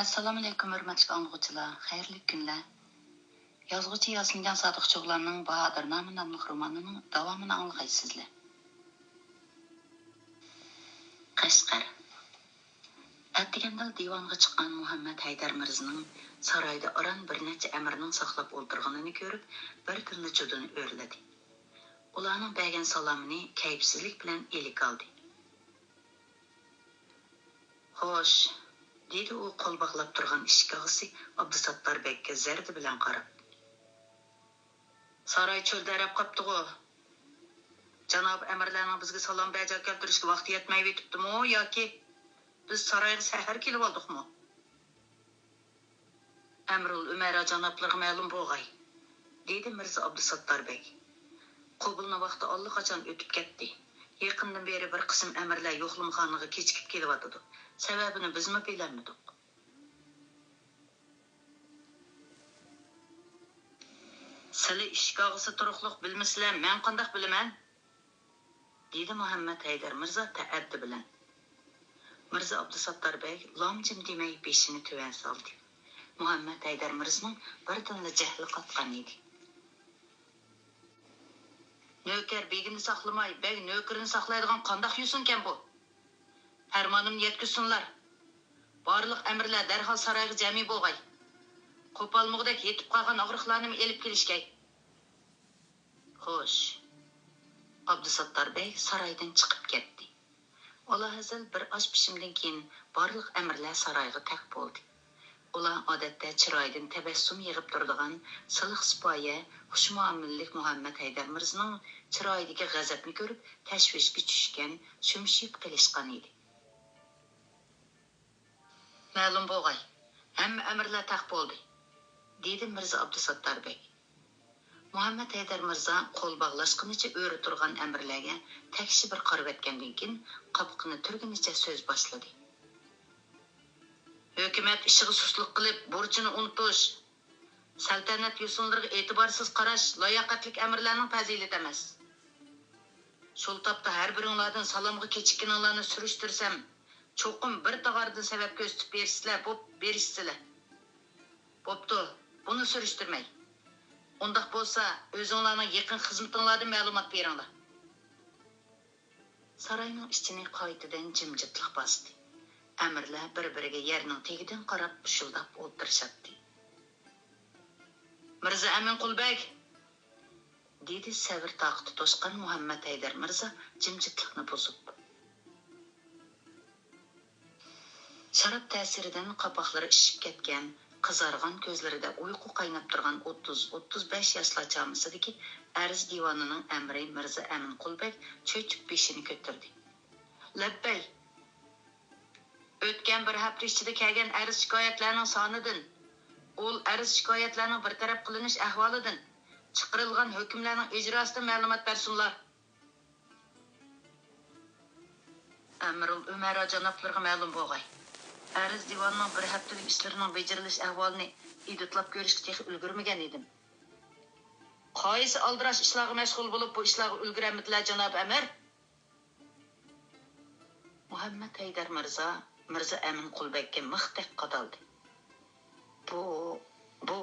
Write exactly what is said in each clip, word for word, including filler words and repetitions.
ئەسسالامۇئەلەيكۇم، ھۆرمەتلىك ئاڭلىغۇچىلار، خەيرلىك كۈنلەر. يازغۇچى ياسىنجان سادىقچىئوغلاننىڭ باھادىرنامە ناملىق رومانىنىڭ داۋامىنى ئاڭلىغايسىزلەر. قەشقەر. ئەتىگەندىلا دىۋانغا چىققان مۇھەممەد ھەيدەر مىرزىنىڭ سارايدا ئاران بىر نەچچە ئەمىرنىڭ ساقلاپ ئولتۇرغىنىنى كۆرۈپ، بىردىنلا جۇدۇنى ئۆرلىدى. ئۇلارنىڭ بەرگەن سالامىنى كەيپسىزلىك بىلەن ئىلىك ئالدى. «خوش»، دېدى ئۇ قول باغلاپ تۇرغان ئىشىك ئاغىسى ئابدۇساتتار بەگكە زەردە بىلەن قاراپ. «ساراي چۆلدەرەپ قاپتىغۇ؟ جانابىي ئەمىرلەرنىڭ بىزگە سالام بەجا كەلتۈرۈشكە ۋاقتى يەتمەيۋېتىپتىمۇ ياكى بىز سارايغا سەھەر كېلىۋالدۇقمۇ؟» «ئەمرۇل ئۈمەرا جانابلىرىغا مەلۇم بولغاي»، دېدى مىرزا ئابدۇساتتار بەگ. «قوبۇلنىڭ ۋاقتى ئاللىقاچان ئۆتۈپ كەتتى. يېقىندىن بېرى بىر قىسىم ئەمىرلەر يوقلىمىخانىغا كېچىكىپ كېلىۋاتىدۇ. سەۋەبىنى بىزمۇ بىلەلمىدۇق.» «سىلى ئىشىك ئاغىسى تۇرۇقلۇق بىلمىسىلە، مەن قانداق بىلىمەن؟» دېدى مۇھەممەد ھەيدەر مىرزا تەئەددى بىلەن. مىرزا ئابدۇساتتار بەگ لام-جىم دېمەي بېشىنى تۆۋەن سالدى. مۇھەممەد ھەيدەر مىرزىنىڭ بىردىنلا جەھلى قاتقان ئىدى. «نۆكەر بېگىنى ساقلىماي، بەگ نۆكىرىنى ساقلايدىغان قانداق يوسۇنكەن بۇ؟ پەرمانىمنى يەتكۈزسۇنلار. بارلىق ئەمىرلەر دەرھال سارايغا جەمئىي بولغاي. قوپالمىغۇدەك يېتىپ قالغان ئاغرىقلارنىمۇ ئېلىپ كېلىشكەي.» خوش. ئابدۇساتتار بەگ سارايدىن چىقىپ كەتتى. ئالاھەزەل بىر ئاز پىشىمدىن كېيىن بارلىق ئەمىرلەر سارايغا تەق بولدى. ئۇلار ئادەتتە چىرايىدىن تەبەسسۇم يېغىپ تۇرىدىغان سىلىق سىپايە، خۇشمۇئامىلىلىك مۇھەممەد ھەيدەر مىرزىنىڭ چىرايىدىكى غەزەپنى كۆرۈپ، تەشۋىشكە چۈشكەن، شۈمشىيىپ قېلىشقان ئىدى. «مەلۇم بولغاي، ھەممە ئەمىرلەر تەق بولدى»، دېدى مىرزا ئابدۇساتتار بەگ. مۇھەممەد ھەيدەر مىرزا قول باغلاشقىنىچە ئۆرە تۇرغان ئەمىرلەرگە تەكشى بىر قارىۋەتكەندىن كېيىن، قاپىقىنى تۈرگىنىچە سۆز باشلىدى. «ھۆكۈمەت ئىشىغا سۇسلۇق قىلىپ، بۇرچىنى ئۇنتۇش، سەلتەنەت يوسۇنلىرىغا ئېتىبارسىز قاراش لاياقەتلىك ئەمىرلەرنىڭ پەزىلىتى ئەمەس. شۇ تاپتا ھەر بىرىڭلاردىن سالامغا كېچىككىنىڭلارنى سۈرۈشتۈرسەم، چوقۇم بىر تاغاردىن سەۋەب كۆرسىتىپ بېرىسىلەر، بوپ، بېرىشسىلە. بوپتۇ، بۇنى سۈرۈشتۈرمەي. ئۇنداق بولسا، ئۆزۈڭلارنىڭ يېقىن خىزمىتىڭلاردىن مەلۇمات بېرىڭلار.» ساراينىڭ ئىچىنى قايتىدىن جىمجىتلىق باستى. ئەمىرلەر بىر-بىرىگە يەرنىڭ تېگىدىن قاراپ پۇشۇلداپ ئولتۇرۇشاتتى. «مىرزا ئەمىن قۇلبەگ!» دېدى سەۋر-تاقىتى توشقان مۇھەممەد ھەيدەر مىرزا جىمجىتلىقنى بۇزۇپ. شاراب تەسىرىدىن قاپاقلىرى ئىششىپ كەتكەن، قىزارغان كۆزلىرىدە ئۇيقۇ قايناپ تۇرغان ئوتتۇز، ئوتتۇز بەش ياشلار چامىسىدىكى ئەرز دىۋانىنىڭ ئەمىرى مىرزا ئەمىن قۇلبەگ چۆچۈپ بېشىنى كۆتۈردى. «لەببەي! ئۆتكەن بىر ھەپتە ئىچىدە كەلگەن ئەرز-شىكايەتلەرنىڭ سانىدىن، ئۇل ئەرز-شىكايەتلەرنىڭ بىر تەرەپ قىلىنىش ئەھۋالىدىن، چىقىرىلغان ھۆكۈملەرنىڭ ئىجراسىدىن مەلۇمات بەرسۇنلار.» «ئەمىرۇل ئۆمەرا جانابلىرىغا مەلۇم بولغاي، ئەرز دىۋاننىڭ بىر ھەپتىلىك ئىشلىرىنىڭ بېجىرىلىش ئەھۋالىنى ئىدىتلاپ كۆرۈشكە تېخى ئۈلگۈرمىگەن ئىدىم.» «قايسى ئالدىراش ئىشلارغا مەشغۇل بولۇپ، بۇ ئىشلارغا ئۈلگۈرەلمىدىلەر، جانابىي ئەمىر؟» مۇھەممەد ھەيدەر مىرزا مىرزا ئەمىن قۇلبەگكە مىختەك قادالدى. «بۇ، بۇ...»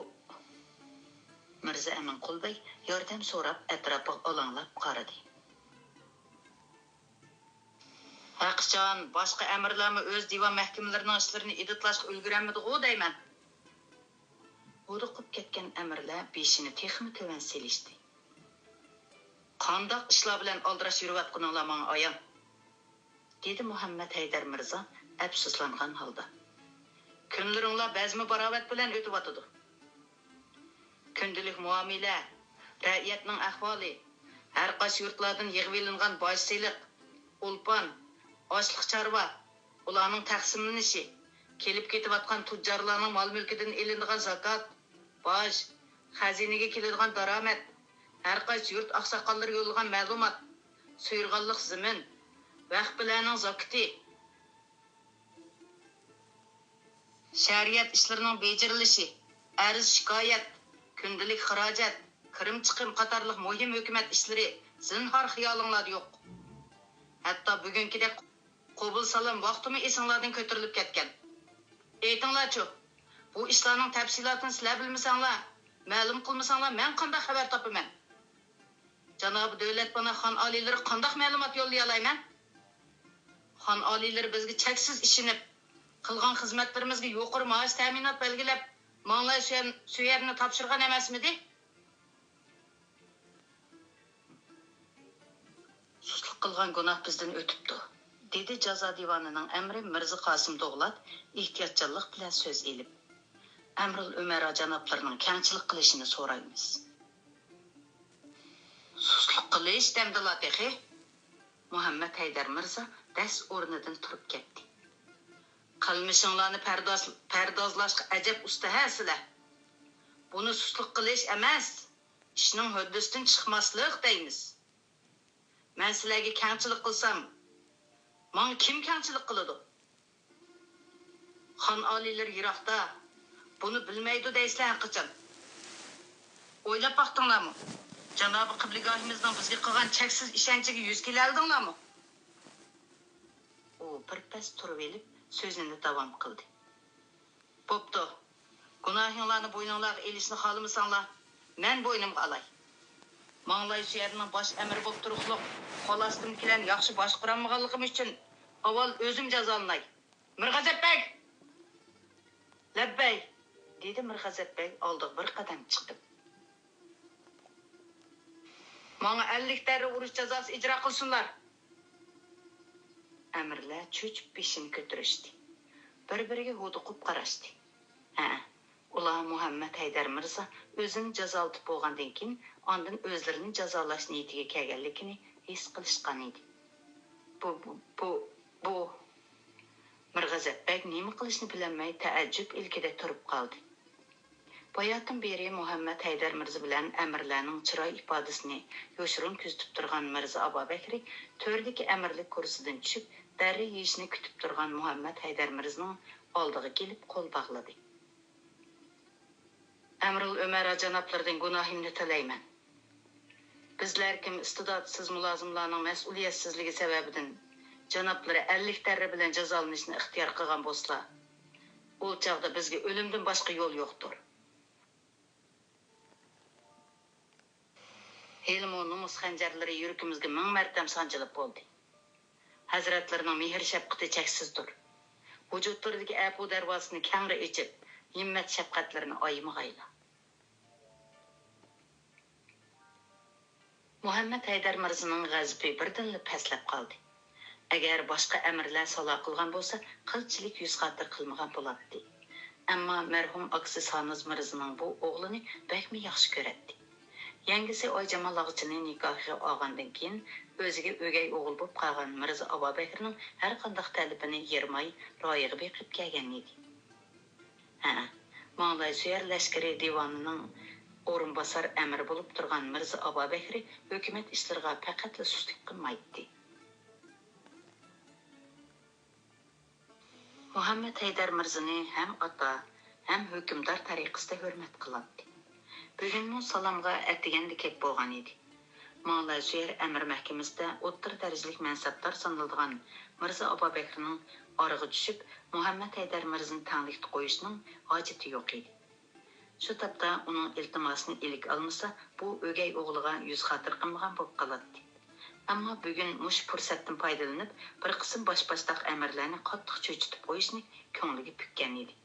مىرزا ئەمىن قۇلبەگ ياردەم سوراپ ئەتراپىغا ئالاڭلاپ قارىدى. «ھەقىچان باشقا ئەمىرلەرمۇ ئۆز دىۋان مەھكىمىلىرىنىڭ ئىشلىرىنى ئىدىتلاشقا ئۈلگۈرەلمىدىغۇ دەيمەن.» ھودۇقۇپ كەتكەن ئەمىرلەر بېشىنى تېخىمۇ تۆۋەن سېلىشتى. «قانداق ئىشلار بىلەن ئالدىراش يۈرۈۋاتقىنىڭلار ماڭا ئايان.» دېدى مۇھەممەد ھەيدەر مىرزا ئەپسۇسلانغان ھالدا. «كۈنلىرىڭلار بەزمە باراۋەت بىلەن ئۆتۈۋاتىدۇ. كۈندىلىك مۇئامىلە، رەئىيەتنىڭ ئەھۋالى، ھەرقايسى يۇرتلاردىن يىغىۋېلىنغان باج-سېلىق، ئولپان، ئاشلىق-چارۋا، ئۇلارنىڭ تەقسىملىنىشى، كېلىپ كېتىۋاتقان تۇججارلارنىڭ مال-مۈلكىدىن ئېلىنىدىغان زاكات، باج، خەزىنىگە كېلىدىغان دارامەت، ھەرقايسى يۇرت ئاقساقاللىرى يوللىغان مەلۇمات، سويۇلغانلىق زېمىن، ۋەخپىلەرنىڭ زاكىتى، شەرىئەت ئىشلىرىنىڭ بېجىرىلىشى، ئەرز-شىكايەت، كۈندىلىك خىراجەت، كىرىم-چىقىم قاتارلىق مۇھىم ھۆكۈمەت ئىشلىرى زىنھار خىيالىڭلاردا يوق. ھەتتا بۈگۈنكىدەك قوبۇل-سالام ۋاقتىمۇ ئېسىڭلاردىن كۆتۈرۈلۈپ كەتكەن. ئېيتىڭ، قىلىڭلارچۇ. بۇ ئىشلارنىڭ تەپسىلاتىنى سىلەر بىلمىسەڭلار، مەلۇم قىلمىساڭلار، مەن قانداق خەۋەر تاپىمەن؟ جانابى دۆلەت پاناھ خان ئالىيلىرى قانداق مەلۇمات يوللىيالايمەن؟ خان ئالىيلىرى بىزگە چەكسىز ئىشىنىپ، قىلغان خىزمەتلىرىمىزگە يۇقىرى مائاش تەمىنات بەلگىلەپ، ماڭلاي سۆيەر-، سۆيەرنى تاپشۇرغان ئەمەسمىدى؟ سۇسلۇق قىلغان گۇناھ بىزدىن ئۆتۈپتۇ، دېدى جازا دىۋانىنىڭ ئەمرى مىرزا قاسىم دوغلات ئېھتىياتچانلىق بىلەن سۆز ئېلىپ. ئەمرۇل ئۆمەرا جانابلىرىنىڭ كەڭچىلىك قىلىشىنى سورايمىز. سۇسلۇق قىلىش دەمدىلا تېخى؟ مۇھەممەد ھەيدەر مىرزا دەس ئورنىدىن تۇرۇپ كەتتى. قىلمىشىڭلارنى پەرداز-، پەردازلاشقا ئەجەب ئۇستا ھە سىلەر. بۇنى سۇسلۇق قىلىش ئەمەس، ئىشنىڭ ھۆددىسىدىن چىقماسلىق دەيمىز. مەن سىلەرگە كەڭچىلىك قىلسام، ماڭا كىم كەڭچىلىك قىلىدۇ؟ خان ئالىيلىرى يىراقتا، بۇنى بىلمەيدۇ دەيسىلەر ھەرقاچان. ئويلاپ باقتىڭلارمۇ؟ جانابى قىبلىگاھىمىزنىڭ بىزگە قىلغان چەكسىز ئىشەنچىگە يۈز كېلەلىدىڭلارمۇ؟ ئۇ بىر پەس تۇرۇۋېلىپ سۆزىنى داۋام قىلدى. بوپتۇ. گۇناھىڭلارنى بوينۇڭلارغا ئېلىشنى خالىمىساڭلار، مەن بوينۇمغا ئالاي. ماڭلاي سۆيەرنىڭ باش ئەمىرى بوپ تۇرۇقلۇق قول ئاستىمدىكىلەرنى ياخشى باشقۇرالمىغانلىقىم ئۈچۈن ئاۋۋال ئۆزۈم جازالىناي. مىرغەزەپ بەگ! لەببەي! دېدى مىرغەزەپ بەگ ئالدىغا بىر قەدەم چىقىپ. ماڭا ئەللىك دەررە ئۇرۇش جازاسى ئىجرا قىلسۇنلار! ئەمىرلەر چۆچۈپ بېشىنى كۆتۈرۈشتى. بىر-بىرىگە ھودۇقۇپ قاراشتى. ھە، ئۇلار مۇھەممەد ھەيدەر مىرزا ئۆزىنى جازالىتىپ بولغاندىن كېيىن، ئاندىن ئۆزلىرىنى جازالاش نىيىتىگە كەلگەنلىكىنى ھېس قىلىشقان ئىدى. بۇ، بۇ، بۇ، بۇ. مىرغەزەپ بەگ نېمە قىلىشنى بىلەلمەي تەئەججۈپ ئىلكىدە تۇرۇپ قالدى. باياتىن بېرى مۇھەممەد ھەيدەر مىرزا بىلەن ئەمىرلەرنىڭ چىراي ئىپادىسىنى يوشۇرۇن كۆزىتىپ تۇرغان مىرزا ئابابەكرى تۆردىكى ئەمىرلىك كۇرسىدىن چۈشۈپ، دەررە يېيىشنى كۈتۈپ تۇرغان مۇھەممەد ھەيدەر مىرزىنىڭ ئالدىغا كېلىپ قول باغلىدى. ئەمرۇل ئۆمەرا جانابلىرىدىن گۇناھىمنى تىلەيمەن. بىزلەر كىم ئىستىداتسىز مۇلازىملارنىڭ مەسئۇلىيەتسىزلىكى سەۋەبىدىن جانابلىرى ئەللىك دەررە بىلەن جازالىنىشنى ئىختىيار قىلغان بولسىلا، ئۇ چاغدا بىزگە ئۆلۈمدىن باشقا يول يوقتۇر. ھېلىمۇ نومۇس خەنجەرلىرى يۈرىكىمىزگە مىڭ مەرتەم سانجىلىپ بولدى. ھەزرەتلىرىنىڭ مېھىر-شەپقىتى چەكسىزدۇر. ۋۇجۇدلىرىدىكى ئەپۇ دەرۋازىسىنى كەڭرى ئېچىپ، ھىممەت-شەپقەتلىرىنى ئايىمىغايلا. مۇھەممەد ھەيدەر مىرزىنىڭ غەزىپى بىردىنلا پەسلەپ قالدى. ئەگەر باشقا ئەمىرلەر سالا قىلغان بولسا، قىلچىلىك يۈز خاتىرە قىلمىغان بولاتتى. ئەمما مەرھۇم ئاكىسى سانىز مىرزىنىڭ بۇ ئوغلىنى بەكمۇ ياخشى كۆرەتتى. يەڭگىسى ئايجامال ئاغىچىنى نىكاھىغا ئالغاندىن كېيىن، ئۆزىگە ئۆگەي ئوغۇل بولۇپ قالغان مىرزا ئابابەكرىنىڭ ھەرقانداق تەلىپىنى يىرماي رايىغا بېقىپ كەلگەن ئىدى. ھە، ماڭلاي سۆيەر لەشكىرىي دىۋانىنىڭ ئورۇنباسار ئەمىرى بولۇپ تۇرغان مىرزا ئابابەكرى ھۆكۈمەت ئىشلىرىغا پەقەتلا سۇسلۇق قىلمايتتى. مۇھەممەد ھەيدەر مىرزىنى ھەم ئاتا، ھەم ھۆكۈمدار تەرىقىسىدە ھۆرمەت قىلاتتى. بۈگۈنمۇ سالامغا ئەتىگەندە كەپ بولغان ئىدى. ماڭلاي سۆيەر ئەمىر مەھكىمىسىدە ئوتتۇرا دەرىجىلىك مەنسەپدار سانىلىدىغان مىرزا ئابابەكرىنىڭ ئارىغا چۈشۈپ، مۇھەممەد ھەيدەر مىرزىنى تەڭلىكتە قويۇشنىڭ ھاجىتى يوق ئىدى. شۇ تاپتا ئۇنىڭ ئىلتىماسىنى ئىلىك ئالمىسا، بۇ ئۆگەي ئوغلىغا يۈز خاتىرە قىلمىغان بولۇپ قالاتتى. ئەمما بۈگۈن مۇشۇ پۇرسەتتىن پايدىلىنىپ، بىر قىسىم باش-باشتاق ئەمىرلەرنى قاتتىق چۆچۈتۈپ قويۇشنى كۆڭلىگە پۈككەن ئىدى.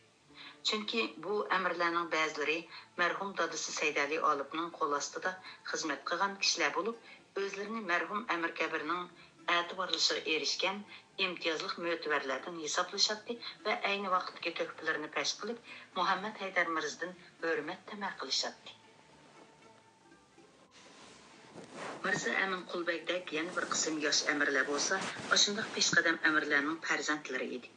چۈنكى بۇ ئەمىرلەرنىڭ بەزىلىرى مەرھۇم دادىسى سەيدەلى ئالىپنىڭ قول ئاستىدا خىزمەت قىلغان كىشىلەر بولۇپ، ئۆزلىرىنى مەرھۇم ئەمىر كەبىرنىڭ ئەتىۋارلىشىغا ئېرىشكەن ئىمتىيازلىق مۆتىۋەرلەردىن ھېسابلىشاتتى ۋە ئەينى ۋاقىتتىكى تۆھپىلىرىنى پەش قىلىپ، مۇھەممەد ھەيدەر مىرزىدىن ھۆرمەت تەمە قىلىشاتتى. مىرزا ئەمىن قۇلبەگدەك يەنە بىر قىسىم ياش ئەمىرلەر بولسا ئاشۇنداق پېشقەدەم ئەمىرلەرنىڭ پەرزەنتلىرى ئىدى.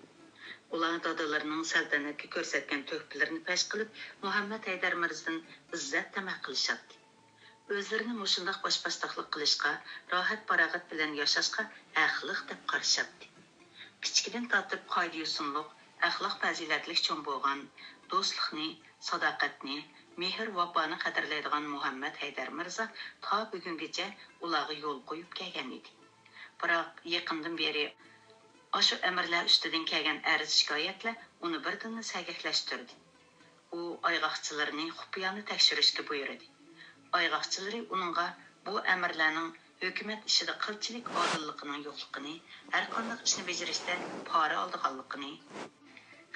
ئۇلار دادىلىرىنىڭ سەلتەنەتكە كۆرسەتكەن تۆھپىلىرىنى پەش قىلىپ، مۇھەممەد ھەيدەر مىرزىدىن ئىززەت تەمە قىلىشاتتى. ئۆزلىرىنى مۇشۇنداق باش-باشتاقلىق قىلىشقا، راھەت-پاراغەت بىلەن ياشاشقا ھەقلىق دەپ قارىشاتتى. كىچىكىدىن تارتىپ قائىدە-يوسۇنلۇق، ئەخلاق-پەزىلەتلىك چوڭ بولغان، دوستلۇقنى، ساداقەتنى، مېھىر-ۋاپانى قەدىرلەيدىغان مۇھەممەد ھەيدەر مىرزا تا بۈگۈنگىچە ئۇلارغا يول قويۇپ كەلگەن ئىدى. بىراق، يېقىندىن بېرى ئاشۇ ئەمىرلەر ئۈستىدىن كەلگەن ئەرز-شىكايەتلەر ئۇنى بىردىنلا سەگەكلەشتۈردى. ئۇ ئايغاقچىلىرىنى خۇپىيانە تەكشۈرۈشكە بۇيرۇدى. ئايغاقچىلىرى ئۇنىڭغا بۇ ئەمىرلەرنىڭ ھۆكۈمەت ئىشىدا قىلچىلىك ئادىللىقىنىڭ يوقلۇقىنى، ھەرقانداق ئىشنى بېجىرىشتە پارا ئالىدىغانلىقىنى،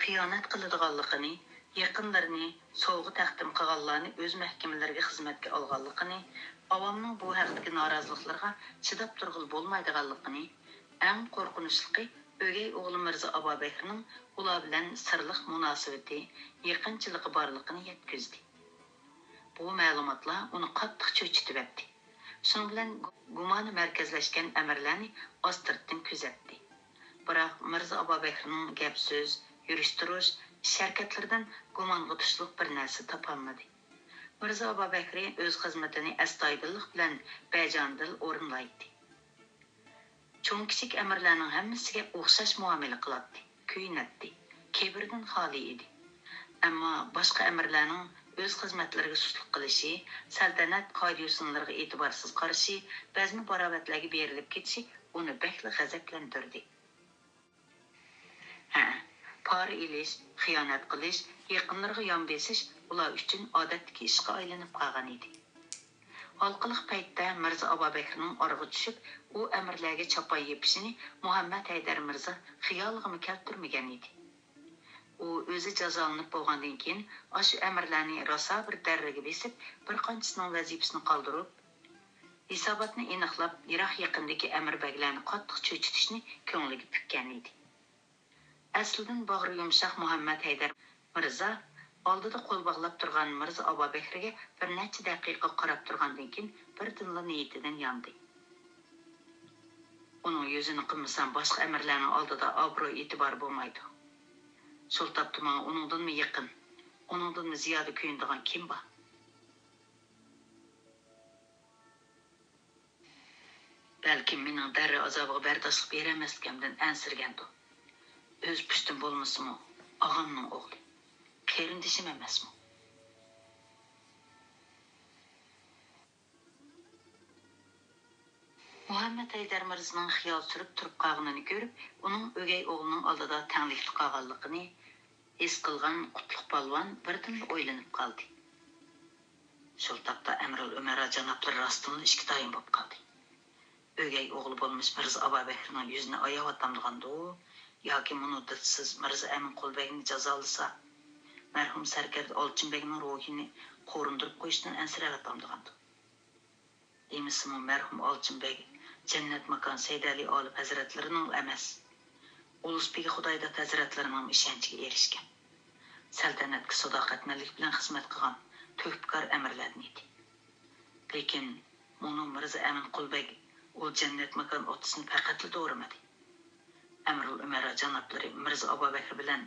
خىيانەت قىلىدىغانلىقىنى، يېقىنلىرىنى سوۋغا تەقدىم قىلغانلارنى ئۆز مەھكىمىلىرىگە خىزمەتكە ئالغانلىقىنى، ئاۋامنىڭ بۇ ھەقتىكى نارازىلىقلىرىغا چىداپ تۇرغىلى بولمايدىغانلىقىنى، ئەڭ قورقۇنچلۇقى، ئۆگەي ئوغلى مىرزا ئابابەكرىنىڭ ئۇلار بىلەن سىرلىق مۇناسىۋىتى، يېقىنچىلىقى بارلىقىنى يەتكۈزدى. بۇ مەلۇماتلار ئۇنى قاتتىق چۆچۈتۈۋەتتى. شۇنىڭ بىلەن گۇ-، گۇمانى مەركەزلەشكەن ئەمىرلەرنى ئاستىرتتىن كۆزەتتى. بىراق مىرزا ئابابەكرىنىڭ گەپ-سۆز، يۈرۈش-تۇرۇش، ئىش-ھەرىكەتلىرىدىن گۇمانغا تۇشلۇق بىر نەرسە تاپالمىدى. مىرزا ئابابەكرى ئۆز خىزمىتىنى ئەستايىدىللىق بىلەن بەجانىدىل ئورۇنلايتتى. چوڭ-كىچىك ئەمىرلەرنىڭ ھەممىسىگە ئوخشاش مۇئامىلە قىلاتتى، كۆيۈنەتتى، كىبىردىن خالىي ئىدى. ئەمما باشقا ئەمىرلەرنىڭ ئۆز خىزمەتلىرىگە سۇسلۇق قىلىشى، سەلتەنەت قائىدە-يوسۇنلىرىغا ئېتىبارسىز قارىشى، بەزمە-باراۋەتلەرگە بېرىلىپ كېتىشى ئۇنى بەكلا غەزەپلەندۈردى. ھە، پارا ئېلىش، خىيانەت قىلىش، يېقىنلىرىغا يان بېسىش ئۇلار ئۈچۈن ئادەتتىكى ئىشقا ئايلىنىپ قالغان ئىدى. ھالقىلىق پەيتتە مىرزا ئابابەكرىنىڭ ئارىغا چۈشۈپ، ئۇ ئەمىرلەرگە چاپان يېپىشىنى مۇھەممەد ھەيدەر مىرزا خىيالىغىمۇ كەلتۈرمىگەن ئىدى. ئۇ ئۆزى جازالىنىپ بولغاندىن كېيىن، ئاشۇ ئەمىرلەرنى راسا بىر دەررىگە بېسىپ، بىر قانچىسىنىڭ ۋەزىپىسىنى قالدۇرۇپ، ھېساباتنى ئېنىقلاپ، يىراق-يېقىندىكى ئەمىر-بەگلەرنى قاتتىق چۆچۈتۈشنى كۆڭلىگە پۈككەن ئىدى. ئەسلىدىن باغرى يۇمشاق مۇھەممەد ھەيدەر مىرزا ئالدىدا قول باغلاپ تۇرغان مىرزا ئابابەكرىگە بىر نەچچە دەقىقە قاراپ تۇرغاندىن كېيىن، بىردىنلا نىيىتىدىن ياندى. ئۇنىڭ يۈزىنى قىلمىسام، باشقا ئەمىرلەرنىڭ ئالدىدا ئابرۇي-ئېتىبارى بولمايدۇ. شۇ تاپتا ماڭا ئۇنىڭدىنمۇ يېقىن، ئۇنىڭدىنمۇ زىيادە كۆيۈنىدىغان كىم بار؟ بەلكىم مېنىڭ دەررە ئازابىغا بەرداشلىق بېرەلمەسلىكىمدىن ئەنسىرىگەندۇ. ئۆز پۇشتۇم بولمىسىمۇ، ئاغامنىڭ ئوغلى. قېرىندىشىم ئەمەسمۇ؟ مۇھەممەد ھەيدەر مىرزىنىڭ خىيال سۈرۈپ تۇرۇپ قالغىنىنى كۆرۈپ، ئۇنىڭ ئۆگەي ئوغلىنىڭ ئالدىدا تەڭلىكتە قالغانلىقىنى ھېس قىلغان قۇتلۇق پالۋان بىردىنلا ئويلىنىپ قالدى. شۇ تاپتا ئەمىرۇل ئۆمەرا جانابلىرى راستتىنلا ئىككىتايىن بولۇپ قالدى. ئۆگەي ئوغلى بولمىش مىرزا ئابابەكرىنىڭ يۈزىنى ئاياۋاتامدىغاندۇ؟ ياكى مۇنۇ دىتسىز مىرزا ئەمىنقۇل بەگنى جازالىسا، مەرھۇم سەركەردە ئالچىن بەگنىڭ روھىنى قورۇندۇرۇپ قويۇشتىن ئەنسىرەۋاتامدىغاندۇ؟ دېمىسىمۇ، مەرھۇم ئالچىن بەگ جەننەت ماكان سەيدەلى ئالىپ ھەزرەتلىرىنىڭلا ئەمەس، ئۇلۇس بېگى خۇدايداد ھەزرەتلىرىنىڭ ئىشەنچىگە ئېرىشكەن، سەلتەنەتكە ساداقەتمەنلىك بىلەن خىزمەت قىلغان تۆھپىكار ئەمىرلەردىن ئىدى. لېكىن مۇنۇ مىرزا ئەمىنقۇل بەگ ئۇ جەننەت ماكان ئاتىسىنى پەقەتلا دورىمىدى. ئەمىرۇل ئۈمەرا جانابلىرى مىرزا ئابابەكرى بىلەن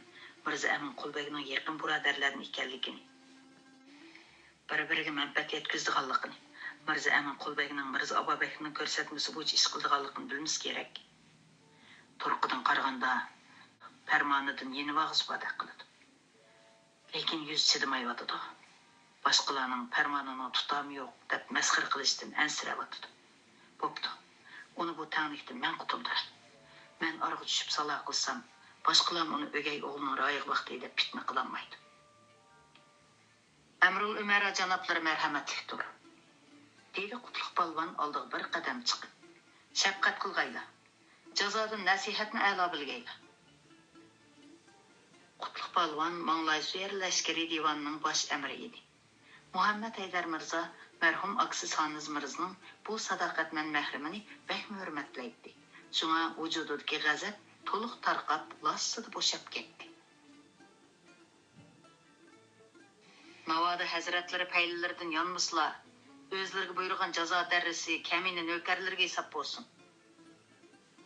مىرزا ئەمىنقۇل بەگنىڭ يېقىن بۇرادەرلەردىن ئىكەنلىكىنى، بىر-بىرىگە مەنپەئەت يەتكۈزىدىغانلىقىنى، مىرزا ئەمىنقۇل بەگنىڭ مىرزا ئابابەكرىنىڭ كۆرسەتمىسى بويىچە ئىش قىلىدىغانلىقىنى بىلمىسە كېرەك. تۇرقىدىن قارىغاندا، پەرمانىدىن يېنىۋالغۇسى باردەك قىلىدۇ. لېكىن يۈزى چىدىمايۋاتىدۇ. باشقىلارنىڭ پەرمانىنىڭ تۇتامى يوق دەپ مەسخىرە قىلىشتىن ئەنسىرەۋاتىدۇ. بوپتۇ، ئۇنى بۇ تەڭلىكتىن مەن قۇتۇلدۇراي. مەن ئارىغا چۈشۈپ سالا قىلسام، باشقىلارمۇ ئۇنى ئۆگەي ئوغلىنىڭ رايىغا باقتى دەپ پىتنە قىلالمايدۇ. ئەمرۇل ئۆمەرا جانابلىرى مەرھەمەتلىكتۇر، دېدى قۇتلۇق پالۋان ئالدىغا بىر قەدەم چىقىپ. شەپقەت قىلغايلا. جازادىن نەسىھەتنى ئەلا بىلگەيلا. قۇتلۇق پالۋان ماڭلايسۇيەر لەشكىرىي دىۋانىنىڭ باش ئەمىرى ئىدى. مۇھەممەد ھەيدەر مىرزا مەرھۇم ئاكىسى سانىز مىرزىنىڭ بۇ ساداقەتمەن مەھرىمىنى بەكمۇ ھۆرمەتلەيتتى. شۇڭا ۋۇجۇدىدىكى غەزەپ تولۇق تارقاپ، لاسسىدە بوشاپ كەتتى. ناۋادا ھەزرەتلىرى پەيلىلىرىدىن يانمىسىلا، ئۆزلىرىگە بۇيرۇغان جازا دەررىسى كەمىنە نۆكەرلىرىگە ھېساب بولسۇن،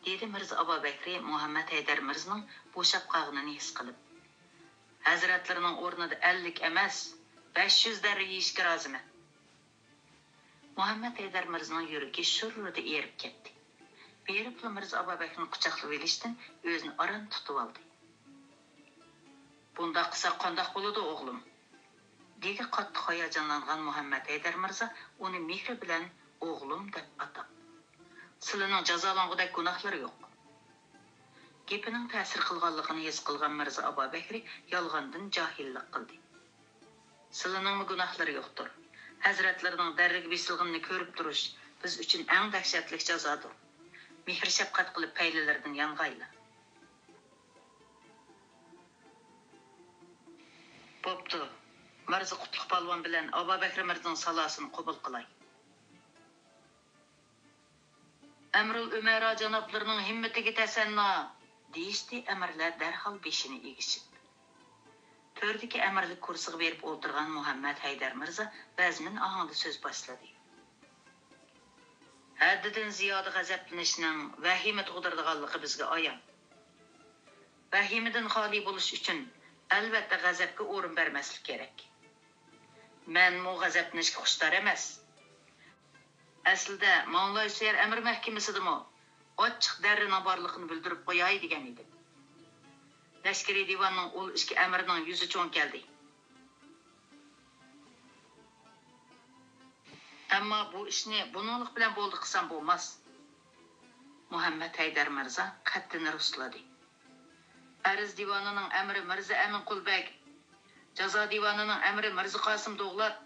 دېدى مىرزا ئابابەكرى مۇھەممەد ھەيدەر مىرزىنىڭ بوشاپ قالغىنىنى ھېس قىلىپ. ھەزرەتلىرىنىڭ ئورنىدا ئەللىك ئەمەس، بەش يۈز دەررە يېيىشكە رازىمەن. مۇھەممەد ھەيدەر مىرزىنىڭ يۈرىكى شۇررىدە ئېرىپ كەتتى. بېرىپلا مىرزا ئابابەكنى قۇچاقلىۋېلىشتىن ئۆزىنى ئاران تۇتۇۋالدى. بۇنداق قىلساق قانداق بولىدۇ، ئوغلۇم؟ دېدى قاتتىق ھاياجانلانغان مۇھەممەد ھەيدەر مىرزا ئۇنى مېھرى بىلەن ئوغلۇم دەپ ئاتاپ. سىلىنىڭ جازالانغۇدەك گۇناھلىرى يوق. گېپىنىڭ تەسىر قىلغانلىقىنى ھېس قىلغان مىرزا ئابابەكرى يالغاندىن جاھىللىق قىلدى. سىلىنىڭمۇ گۇناھلىرى يوقتۇر. ھەزرەتلىرىنىڭ دەررىگە بېسىلغىنىنى كۆرۈپ تۇرۇش بىز ئۈچۈن ئەڭ دەھشەتلىك جازادۇر. مېھىر-شەپقەت قىلىپ پەيلىلىرىدىن يانغايلا. بوپتۇ. مىرزا قۇتلۇق پالۋان بىلەن ئابابەكرى مىرزىنىڭ سالاسىنى قوبۇل قىلاي. ئەمرۇل ئۈمەرا جانابلىرىنىڭ ھىممىتىگە تەسەننا! دېيىشتى ئەمىرلەر دەرھال بېشىنى ئېگىشىپ. تۆردىكى ئەمىرلىك كۇرسىغا بېرىپ ئولتۇرغان مۇھەممەد ھەيدەر مىرزا ۋەزمىن ئاھاڭدا سۆز باشلىدى. ھەددىدىن زىيادە غەزەپلىنىشنىڭ ۋەھىمە تۇغدۇرىدىغانلىقى بىزگە ئايان. ۋەھىمىدىن خالىي بولۇش ئۈچۈن، ئەلۋەتتە، غەزەپكە ئورۇن بەرمەسلىك كېرەك. مەنمۇ غەزەپلىنىشكە خۇشتار ئەمەس. ئەسلىدە ماڭلايسۇيەر ئەمىر مەھكىمىسىدىمۇ ئاچچىق دەررىنىڭ بارلىقىنى بىلدۈرۈپ قوياي دېگەن ئىدىم. لەشكىرىي دىۋاننىڭ ئۇل ئىككى ئەمىرىنىڭ يۈزى چوڭ كەلدى. ئەمما بۇ ئىشنى بۇنىڭلىق بىلەن بولدى قىلسام بولماس. مۇھەممەد ھەيدەر مىرزا قەددىنى رۇسلىدى. ئەرز دىۋانىنىڭ ئەمىرى مىرزا ئەمىنقۇل بەگ، جازا دىۋانىنىڭ ئەمىرى مىرزا قاسىم دوغلات،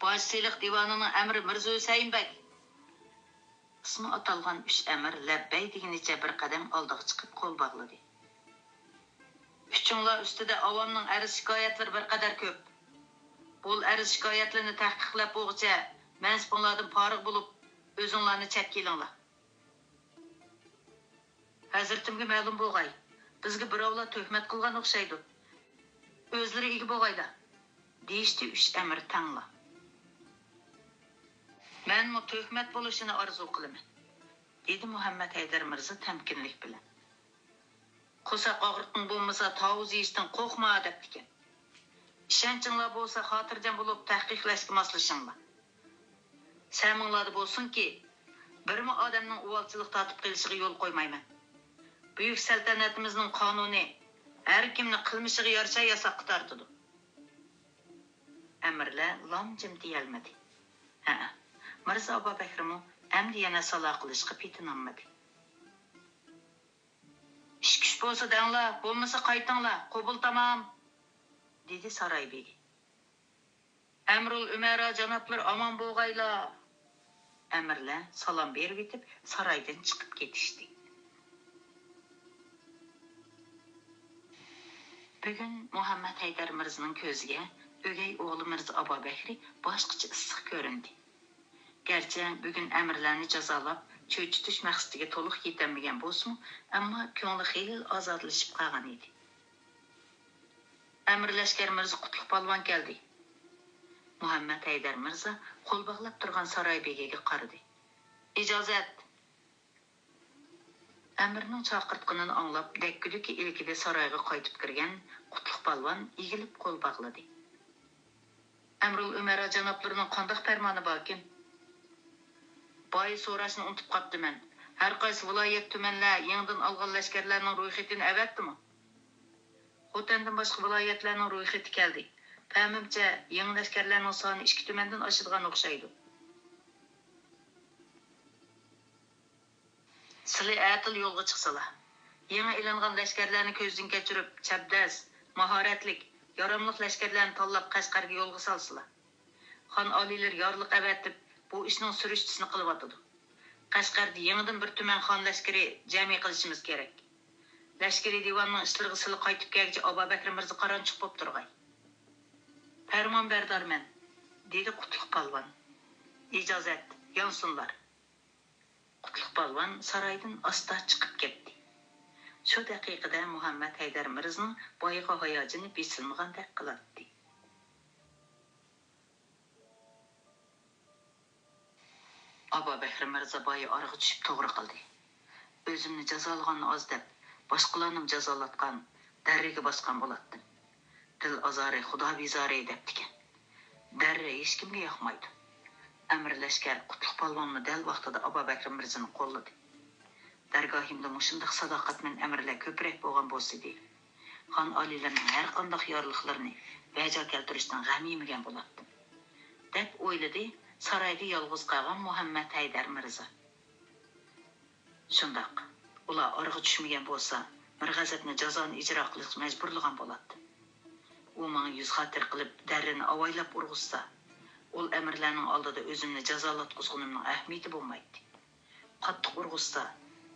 باج سېلىق دىۋانىنىڭ ئەمىرى مىرزا ھۈسەيىن بەگ. ئىسمى ئاتالغان ئۈچ ئەمىر لەببەي دېگىنىچە بىر قەدەم ئالدىغا چىقىپ قول باغلىدى. ئۈچۈڭلار ئۈستىدە ئاۋامنىڭ ئەرز-شىكايەتلىرى بىر قەدەر كۆپ. بۇ ئەرز-شىكايەتلىرىنى تەھقىقلەپ بولغۇچە مەنسىپىڭلاردىن پارىغ بولۇپ، ئۆزۈڭلارنى چەتكە ئېلىڭلار. ھەزرىتىمگە مەلۇم بولغاي، بىزگە بىراۋلار تۆھمەت قىلغان ئوخشايدۇ. ئۆزلىرى ئىگە بولغايلا، دېيىشتى ئۈچ ئەمىر تەڭلا. مەنمۇ تۆھمەت بولۇشىنى ئارزۇ قىلىمەن، دېدى مۇھەممەد ھەيدەر مىرزا تەمكىنلىك بىلەن. قورساق ئاغرىقىڭ بولمىسا، تاۋۇز يېيىشتىن قورقما، دەپتىكەن. ئىشەنچىڭلار بولسا، خاتىرجەم بولۇپ تەھقىقلەشكە ماسلىشىڭلار. سەمىڭلاردا بولسۇنكى، بىرمۇ ئادەمنىڭ ئۇۋالچىلىق تارتىپ قېلىشىغا يول قويمايمەن. بۈيۈك سەلتەنىتىمىزنىڭ قانۇنى ھەر كىمنى قىلمىشىغا يارىشا ياساققا تارتىدۇ. ئەمىرلەر لام-جىم دېيەلمىدى. ھەئە، مىرزا ئابابەكرىمۇ ئەمدى يەنە سالا قىلىشقا پېتىنالمىدى. ئىش-كۈچ بولسا دەڭلار، بولمىسا قايتىڭلار، قوبۇل تامام، دېدى ساراي بېگى. ئەمرۇل ئۈمەرا جانابلىرى ئامان بولغايلا! ئەمىرلەر سالام بېرىۋېتىپ، سارايدىن چىقىپ كېتىشتى. بۈگۈن مۇھەممەد ھەيدەر مىرزىنىڭ كۆزىگە ئۆگەي ئوغلى مىرزا ئابابەكرى باشقىچە ئىسسىق كۆرۈندى. گەرچە بۈگۈن ئەمىرلەرنى جازالاپ، چۆچۈتۈش مەقسىتىگە تولۇق يېتەلمىگەن بولسىمۇ، ئەمما كۆڭلى خېلىلا ئازادىلىشىپ قالغان ئىدى. ئەمىر لەشكەر مىرزا قۇتلۇق پالۋان كەلدى. مۇھەممەد ھەيدەر مىرزا قول باغلاپ تۇرغان ساراي بېگىگە قارىدى. ئىجازەت! ئەمىرنىڭ چاقىرتقىنىنى ئاڭلاپ، دەككىدۈكى ئىلكىدە سارايغا قايتىپ كىرگەن قۇتلۇق پالۋان ئېگىلىپ قول باغلىدى. ئەمرۇل ئۈمەرا جانابلىرىنىڭ قانداق پەرمانى باركىن؟ بايا سوراشنى ئۇنتۇپ قاپتىمەن. ھەر قايسى ۋىلايەت، تۈمەنلەر يېڭىدىن ئالغان لەشكەرلەرنىڭ رويخېتىنى ئەۋەتتىمۇ؟ خوتەندىن باشقا ۋىلايەتلەرنىڭ رويخېتى كەلدى. پەمىمچە، يېڭى لەشكەرلەرنىڭ سانى ئىككى تۈمەندىن ئاشىدىغان ئوخشايدۇ. سىلى ئەتىلا يولغا چىقسىلا، يېڭى ئېلىنغان لەشكەرلەرنى كۆزدىن كەچۈرۈپ، چەبدەس، ماھارەتلىك، ياراملىق لەشكەرلەرنى تاللاپ قەشقەرگە يولغا سالسىلا. خان ئالىيلىرى يارلىق ئەۋەتىپ، بۇ ئىشنىڭ سۈرۈشتىسىنى قىلىۋاتىدۇ. قەشقەردە يېڭىدىن بىر تۈمەن خان لەشكىرى جەمئىي قىلىشىمىز كېرەك. لەشكىرىي دىۋاننىڭ ئىشلىرىغا سىلى قايتىپ كەلگۈچە ئابابەكرى مىرزا قارانچۇق بوپ تۇرغاي. پەرمانبەردارمەن، دېدى قۇتلۇق پالۋان. ئىجازەت، يانسۇنلار. قۇتلۇق پالۋان سارايدىن ئاستا چىقىپ كەتتى. شۇ دەقىقىدە مۇھەممەد ھەيدەر مىرزىنىڭ بايىقى ھاياجىنى بېسىلمىغاندەك قىلاتتى. ئابابەكرى مىرزا بايا ئارىغا چۈشۈپ توغرا قىلدى. ئۆزۈمنى جازالىغاننى ئاز دەپ، باشقىلارنىمۇ جازالاتقان، دەررىگە باسقان بولاتتىم. دىل ئازارى، خۇدا بىزارى دەپتىكەن. دەررە ھېچكىمگە ياقمايدۇ. ئەمىر لەشكەر قۇتلۇق پالۋانمۇ دەل ۋاقتىدا ئابابەكرى مىرزىنى قوللىدى. دەرگاھىمدا مۇشۇنداق ساداقەتمەن ئەمىرلەر كۆپرەك بولغان بولسىدى، خان ئالىيلىرىنىڭ ھەرقانداق يارلىقلىرىنى بەجا كەلتۈرۈشتىن غەم يېمىگەن بولاتتىم، دەپ ئويلىدى سارايدا يالغۇز قالغان مۇھەممەد ھەيدەر مىرزا. شۇنداق، ئۇلار ئارىغا چۈشمىگەن بولسا، مىرغەزەپنى جازانى ئىجرا قىلىشقا مەجبۇرلىغان بولاتتى. ئۇ ماڭا يۈز خاتىرە قىلىپ، دەررىنى ئاۋايلاپ ئۇرغۇزسا، ئۇل ئەمىرلەرنىڭ ئالدىدا ئۆزۈمنى جازالاتقۇزغىنىمنىڭ ئەھمىيىتى بولمايتتى. قاتتىق ئۇرغۇزسا،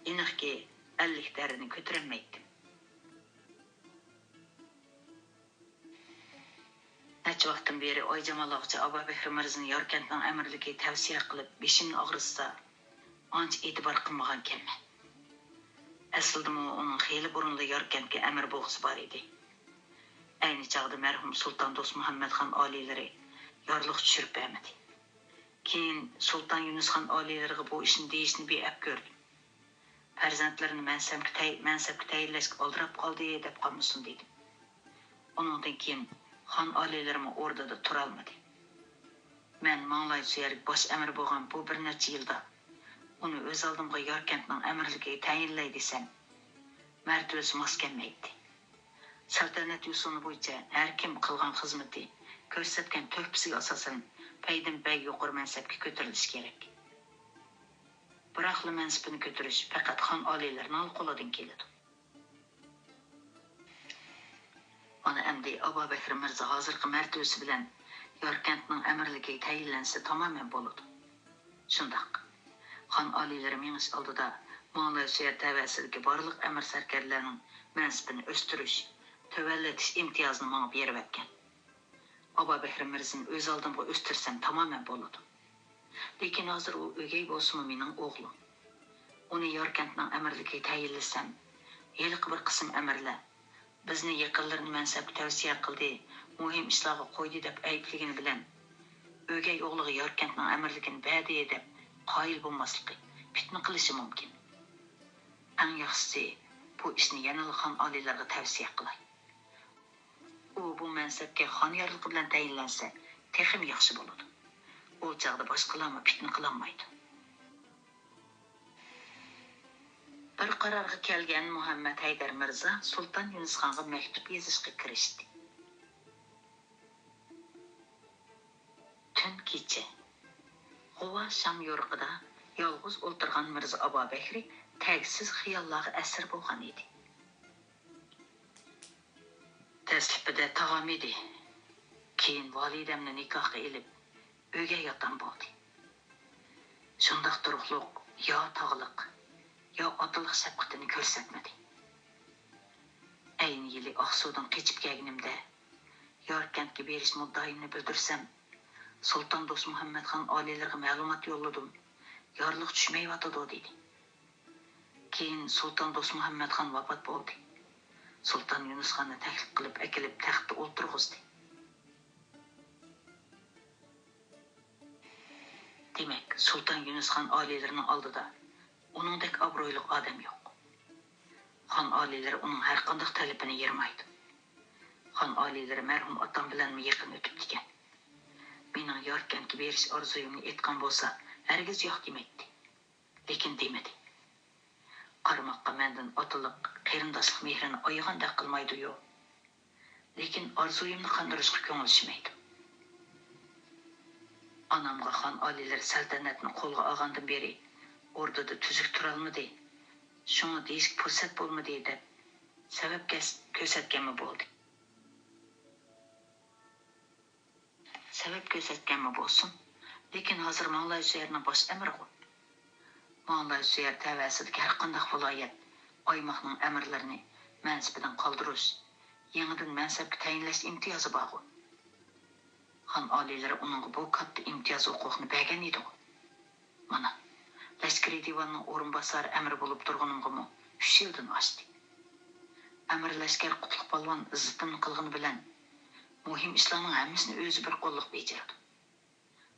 ئېنىقكى، ئەللىك دەررىنى كۆتۈرەلمەيتتىم. نەچچە ۋاقىتتىن بېرى ئايجامال ئاغىچى ئابابەكرى مىرزىنى ياركەنتنىڭ ئەمىرلىكىگە تەۋسىيە قىلىپ، بېشىمنى ئاغرىتسا، ئانچە ئېتىبار قىلمىغانىكەنمەن. ئەسلىدىمۇ ئۇنىڭ خېلى بۇرۇنلا ياركەنتكە ئەمىر بولغۇسى بار ئىدى. ئەينى چاغدا مەرھۇم سۇلتان دوستمۇھەممەتخان ئالىيلىرى يارلىق چۈشۈرۈپ بەرمىدى. كېيىن سۇلتان يۇنۇسخان ئالىيلىرىغا بۇ ئىشنى دېيىشنى بىئەپ كۆردۈم. پەرزەنتلىرىنى مەنسەپكە تەي-، مەنسەپكە تەيىنلەشكە ئالدىراپ قالدى دەپ قالمىسۇن دېدىم. ئۇنىڭدىن كېيىن خان ئالىيلىرىمۇ ئوردىدا تۇرالمىدى. مەن ماڭلاي سۆيەرگە باش ئەمىر بولغان بۇ بىر نەچچە يىلدا ئۇنى ئۆز ئالدىمغا ياركەنتنىڭ ئەمىرلىكىگە تەيىنلەي دېسەم، مەرتىۋىسى ماس كەلمەيتتى. سەلتەنەت يوسۇنى بويىچە ھەركىم قىلغان خىزمىتى، كۆرسەتكەن تۆھپىسىگە ئاساسەن بەگدىن بەك يۇقىرى مەنسەپكە كۆتۈرۈلۈشى كېرەك. بىراقلا مەنسىپىنى كۆتۈرۈش پەقەت خان ئالىيلىرىنىڭلا قولىدىن كېلىدۇ. مانا ئەمدى ئابابەكرى مىرزا ھازىرقى مەرتىۋىسى بىلەن ياركەنتنىڭ ئەمىرلىكىگە تەيىنلەنسە تامامەن بولىدۇ. شۇنداق. خان ئالىيلىرى مېڭىش ئالدىدا ماڭلاي سۆيەر تەۋەسىدىكى بارلىق ئەمىر سەركەردىلەرنىڭ مەنسىپىنى ئۆستۈرۈش، تۆۋەنلىتىش ئىمتىيازىنى ماڭا بېرىۋەتكەن. ئابابەكرى مىرزىنى ئۆز ئالدىمغا ئۆستۈرسەم تامامەن بولىدۇ. لېكىن ھازىر ئۇ ئۆگەي بولسىمۇ مېنىڭ ئوغلۇم. ئۇنى ياركەنتنىڭ ئەمىرلىكىگە تەيىنلىسەم، ھېلىقى بىر قىسىم ئەمىرلەر بىزنى يېقىنلىرىنى مەنسەپكە تەۋسىيە قىلدى، مۇھىم ئىشلارغا قويدى دەپ ئەيىبلىگىنى بىلەن، ئۆگەي ئوغلىغا ياركەنتنىڭ ئەمىرلىكىنى بەردى دەپ قايىل بولماسلىقى، پىتنە قىلىشى مۇمكىن. ئەڭ ياخشىسى، بۇ ئىشنى يەنىلا خان ئالىيلىرىغا تەۋسىيە قىلاي. ئۇ بۇ مەنسەپكە خان يارلىقى بىلەن تەيىنلەنسە، تېخىمۇ ياخشى بولىدۇ. ئۇ چاغدا باشقىلارمۇ پىتنە قىلالمايدۇ. بىر قارارغا كەلگەن مۇھەممەد ھەيدەر مىرزا سۇلتان يۇنۇسخانغا مەكتۇپ يېزىشقا كىرىشتى. تۈن كېچە. غۇۋا شام يورۇقىدا يالغۇز ئولتۇرغان مىرزا ئابابەكرى تەگسىز خىياللارغا ئەسىر بولغان ئىدى. دەسلىپىدە تاغام ئىدى. كېيىن ۋالىدەمنى نىكاھقا ئېلىپ، ئۆگەي ئاتام بولدى. شۇنداق تۇرۇقلۇق يا تاغىلىق، يا ئاتىلىق شەپقىتىنى كۆرسەتمىدى. ئەينى يىلى ئاقسۇدىن قېچىپ كەلگىنىمدە، ياركەنتكە بېرىش مۇددىئايىمنى بىلدۈرسەم، سۇلتان دوستمۇھەممەتخان ئالىيلىرىغا مەلۇمات يوللىدىم، يارلىق چۈشمەيۋاتىدۇ، دېدى. كېيىن سۇلتان دوستمۇھەممەتخان ۋاپات بولدى. سۇلتان يۇنۇسخاننى تەكلىپ قىلىپ ئەكېلىپ تەختتە ئولتۇرغۇزدى. دېمەك، سۇلتان يۇنۇسخان ئالىيلىرىنىڭ ئالدىدا ئۇنىڭدەك ئابرۇيلۇق ئادەم يوق. خان ئالىيلىرى ئۇنىڭ ھەرقانداق تەلىپىنى يىرمايدۇ. خان ئالىيلىرى مەرھۇم ئاتام بىلەنمۇ يېقىن ئۆتۈپتىكەن. مېنىڭ ياركەنتكە بېرىش ئارزۇيۇمنى ئېيتقان بولسا، ھەرگىز ياق دېمەيتتى. لېكىن دېمىدى. قارىماققا مەندىن ئاتىلىق، قېرىنداشلىق مېھرىنى ئايىغاندەك قىلمايدۇ-يۇ. لېكىن ئارزۇيۇمنى قاندۇرۇشقا كۆڭلىشمەيدۇ. ئانامغا خان ئالىيلىرى سەلتەنەتنى قولغا ئالغاندىن بېرى ئوردىدا تۈزۈك تۇرالمىدى، شۇڭا دېيىشكە پۇرسەت بولمىدى دەپ سەۋەب كەس-، كۆرسەتكەنمۇ بولدى. سەۋەب كۆرسەتكەنمۇ بولسۇن، لېكىن ھازىر ماڭلاي سۆيەرنىڭ باش ئەمىرىغۇ. ماڭلاي سۆيەر تەۋەسىدىكى ھەرقانداق ۋىلايەت، ئايماقنىڭ ئەمىرلىرىنى مەنسىپىدىن قالدۇرۇش، يېڭىدىن مەنسەپكە تەيىنلەش ئىمتىيازى بارغۇ. خان ئالىيلىرى ئۇنىڭغا بۇ كاتتا ئىمتىياز ھوقۇقنى بەرگەن ئىدىغۇ. مانا، لەشكىرىي دىۋاننىڭ ئورۇنباسارى ئەمىر بولۇپ تۇرغىنىمغىمۇ ئۈچ يىلدىن ئاشتى. ئەمىر لەشكەر قۇتلۇق پالۋان ئىززىتىمنى قىلغىنى بىلەن مۇھىم ئىشلارنىڭ ھەممىسىنى ئۆزى بىر قوللۇق بېجىرىدۇ.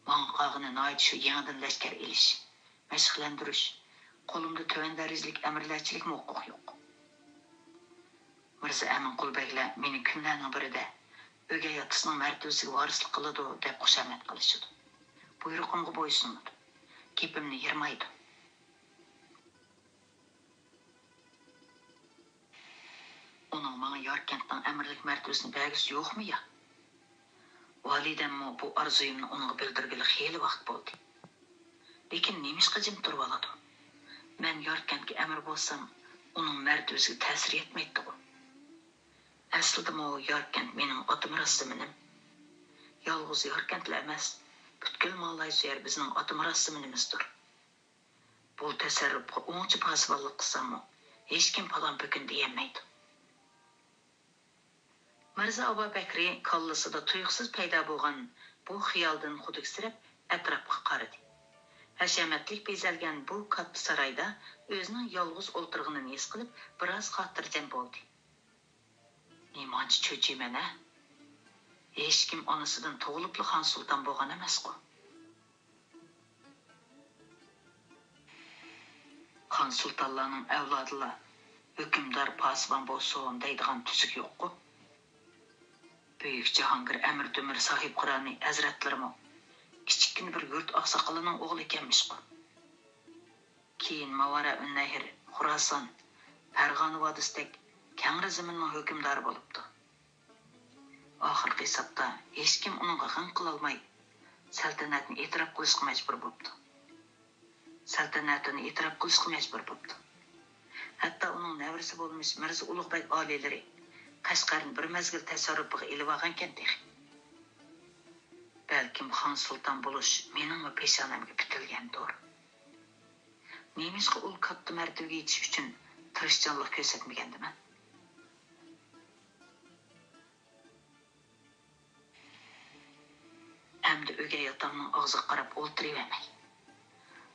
ماڭا قالغىنى ناھايىتى شۇ يېڭىدىن لەشكەر ئېلىش، مەشىقلەندۈرۈش، قولۇمدا تۆۋەن دەرىجىلىك ئەمىرلەرچىلىكمۇ ھوقۇق يوق. مىرزا ئەمىنقۇل بەگلەر مېنى كۈنلەرنىڭ بىرىدە ئۆگەي ئاتىسىنىڭ مەرتىۋىسىگە ۋارىسلىق قىلىدۇ دەپ خۇشامەت قىلىشىدۇ. بۇيرۇقۇمغا بويسۇنىدۇ. گېپىمنى يىرمايدۇ. ئۇنىڭ ماڭا ياركەنتنىڭ ئەمىرلىك مەرتىۋىسىنى بەرگۈسى يوقمۇ يا؟ ۋالىدەممۇ بۇ ئارزۇيۇمنى ئۇنىڭغا بىلدۈرگىلى خېلى ۋاقىت بولدى. لېكىن نېمىشقا جىم تۇرۇۋالىدۇ؟ مەن ياركەنتكە ئەمىر بولسام، ئۇنىڭ مەرتىۋىسىگە تەسىر يەتمەيتتىغۇ. ئەسلىدىمۇ ياركەنت مېنىڭ ئاتا مىراسزېمىنىم. يالغۇز ياركەنتلا ئەمەس، پۈتكۈل ماڭلايسۇيەر بىزنىڭ ئاتا مىراسزېمىنىمىزدۇر. بۇ تەسەررۇپقا ئوڭچە پاسىبانلىق قىلساممۇ، ھېچكىم پالان-پۈكۈن دېيەلمەيدۇ. مىرزا ئابابەكرى كاللىسىدا تۇيۇقسىز پەيدا بولغان بۇ خىيالدىن خۇدۈكسىرەپ ئەتراپقا قارىدى. ھەشەمەتلىك بېزەلگەن بۇ كاتتا سارايدا ئۆزىنىڭ يالغۇز ئولتۇرغىنىنى ھېس قىلىپ، بىراز خاتىرجەم بولدى. نېمانچە چۆچۈيمەن-ھە؟ ھېچكىم ئانىسىدىن تۇغۇلۇپلا خان سۇلتان بولغان ئەمەسقۇ. خان سۇلتانلارنىڭ ئەۋلادىلا ھۆكۈمدار، پاسىبان بولسۇن دەيدىغان تۈزۈك يوققۇ. بۈيۈك جاھانگىر ئەمىر تۆمۈر ساھىبقىرانى ھەزرەتلىرىمۇ كىچىككىنە بىر يۇرت ئاقساقىلىنىڭ ئوغلى ئىكەنمىشقۇ. كېيىن ماۋارائۇننەھر، خۇراسان، پەرغانە ۋادىسىدەك كەڭرى زېمىننىڭ ھۆكۈمدارى بولۇپتۇ. ئاخىرقى ھېسابتا ھېچكىم ئۇنىڭغا غەم قىلالماي، سەلتەنەتنى ئېتىراپ قىلىشقا مەجبۇر بوپتۇ. سەلتەنەتنى ئېتىراپ قىلىشقا مەجبۇر بوپتۇ. ھەتتا ئۇنىڭ نەۋرىسى بولمىش مىرزا ئۇلۇغبەگ ئالىيلىرى قەشقەرنى بىر مەزگىل تەسەررۇپىغا ئېلىۋالغانىكەن تېخى. بەلكىم خان سۇلتان بولۇش مېنىڭمۇ پېشانەمگە پۈتۈلگەندۇر. نېمىشقا ئۇ كاتتا مەرتىۋىگە يېتىش ئۈچۈن تىرىشچانلىق كۆرسەتمىگەندىمەن؟ ئەمدى ئۆگەي ئاتامنىڭ ئاغزىغا قاراپ ئولتۇرۇۋەرمەي.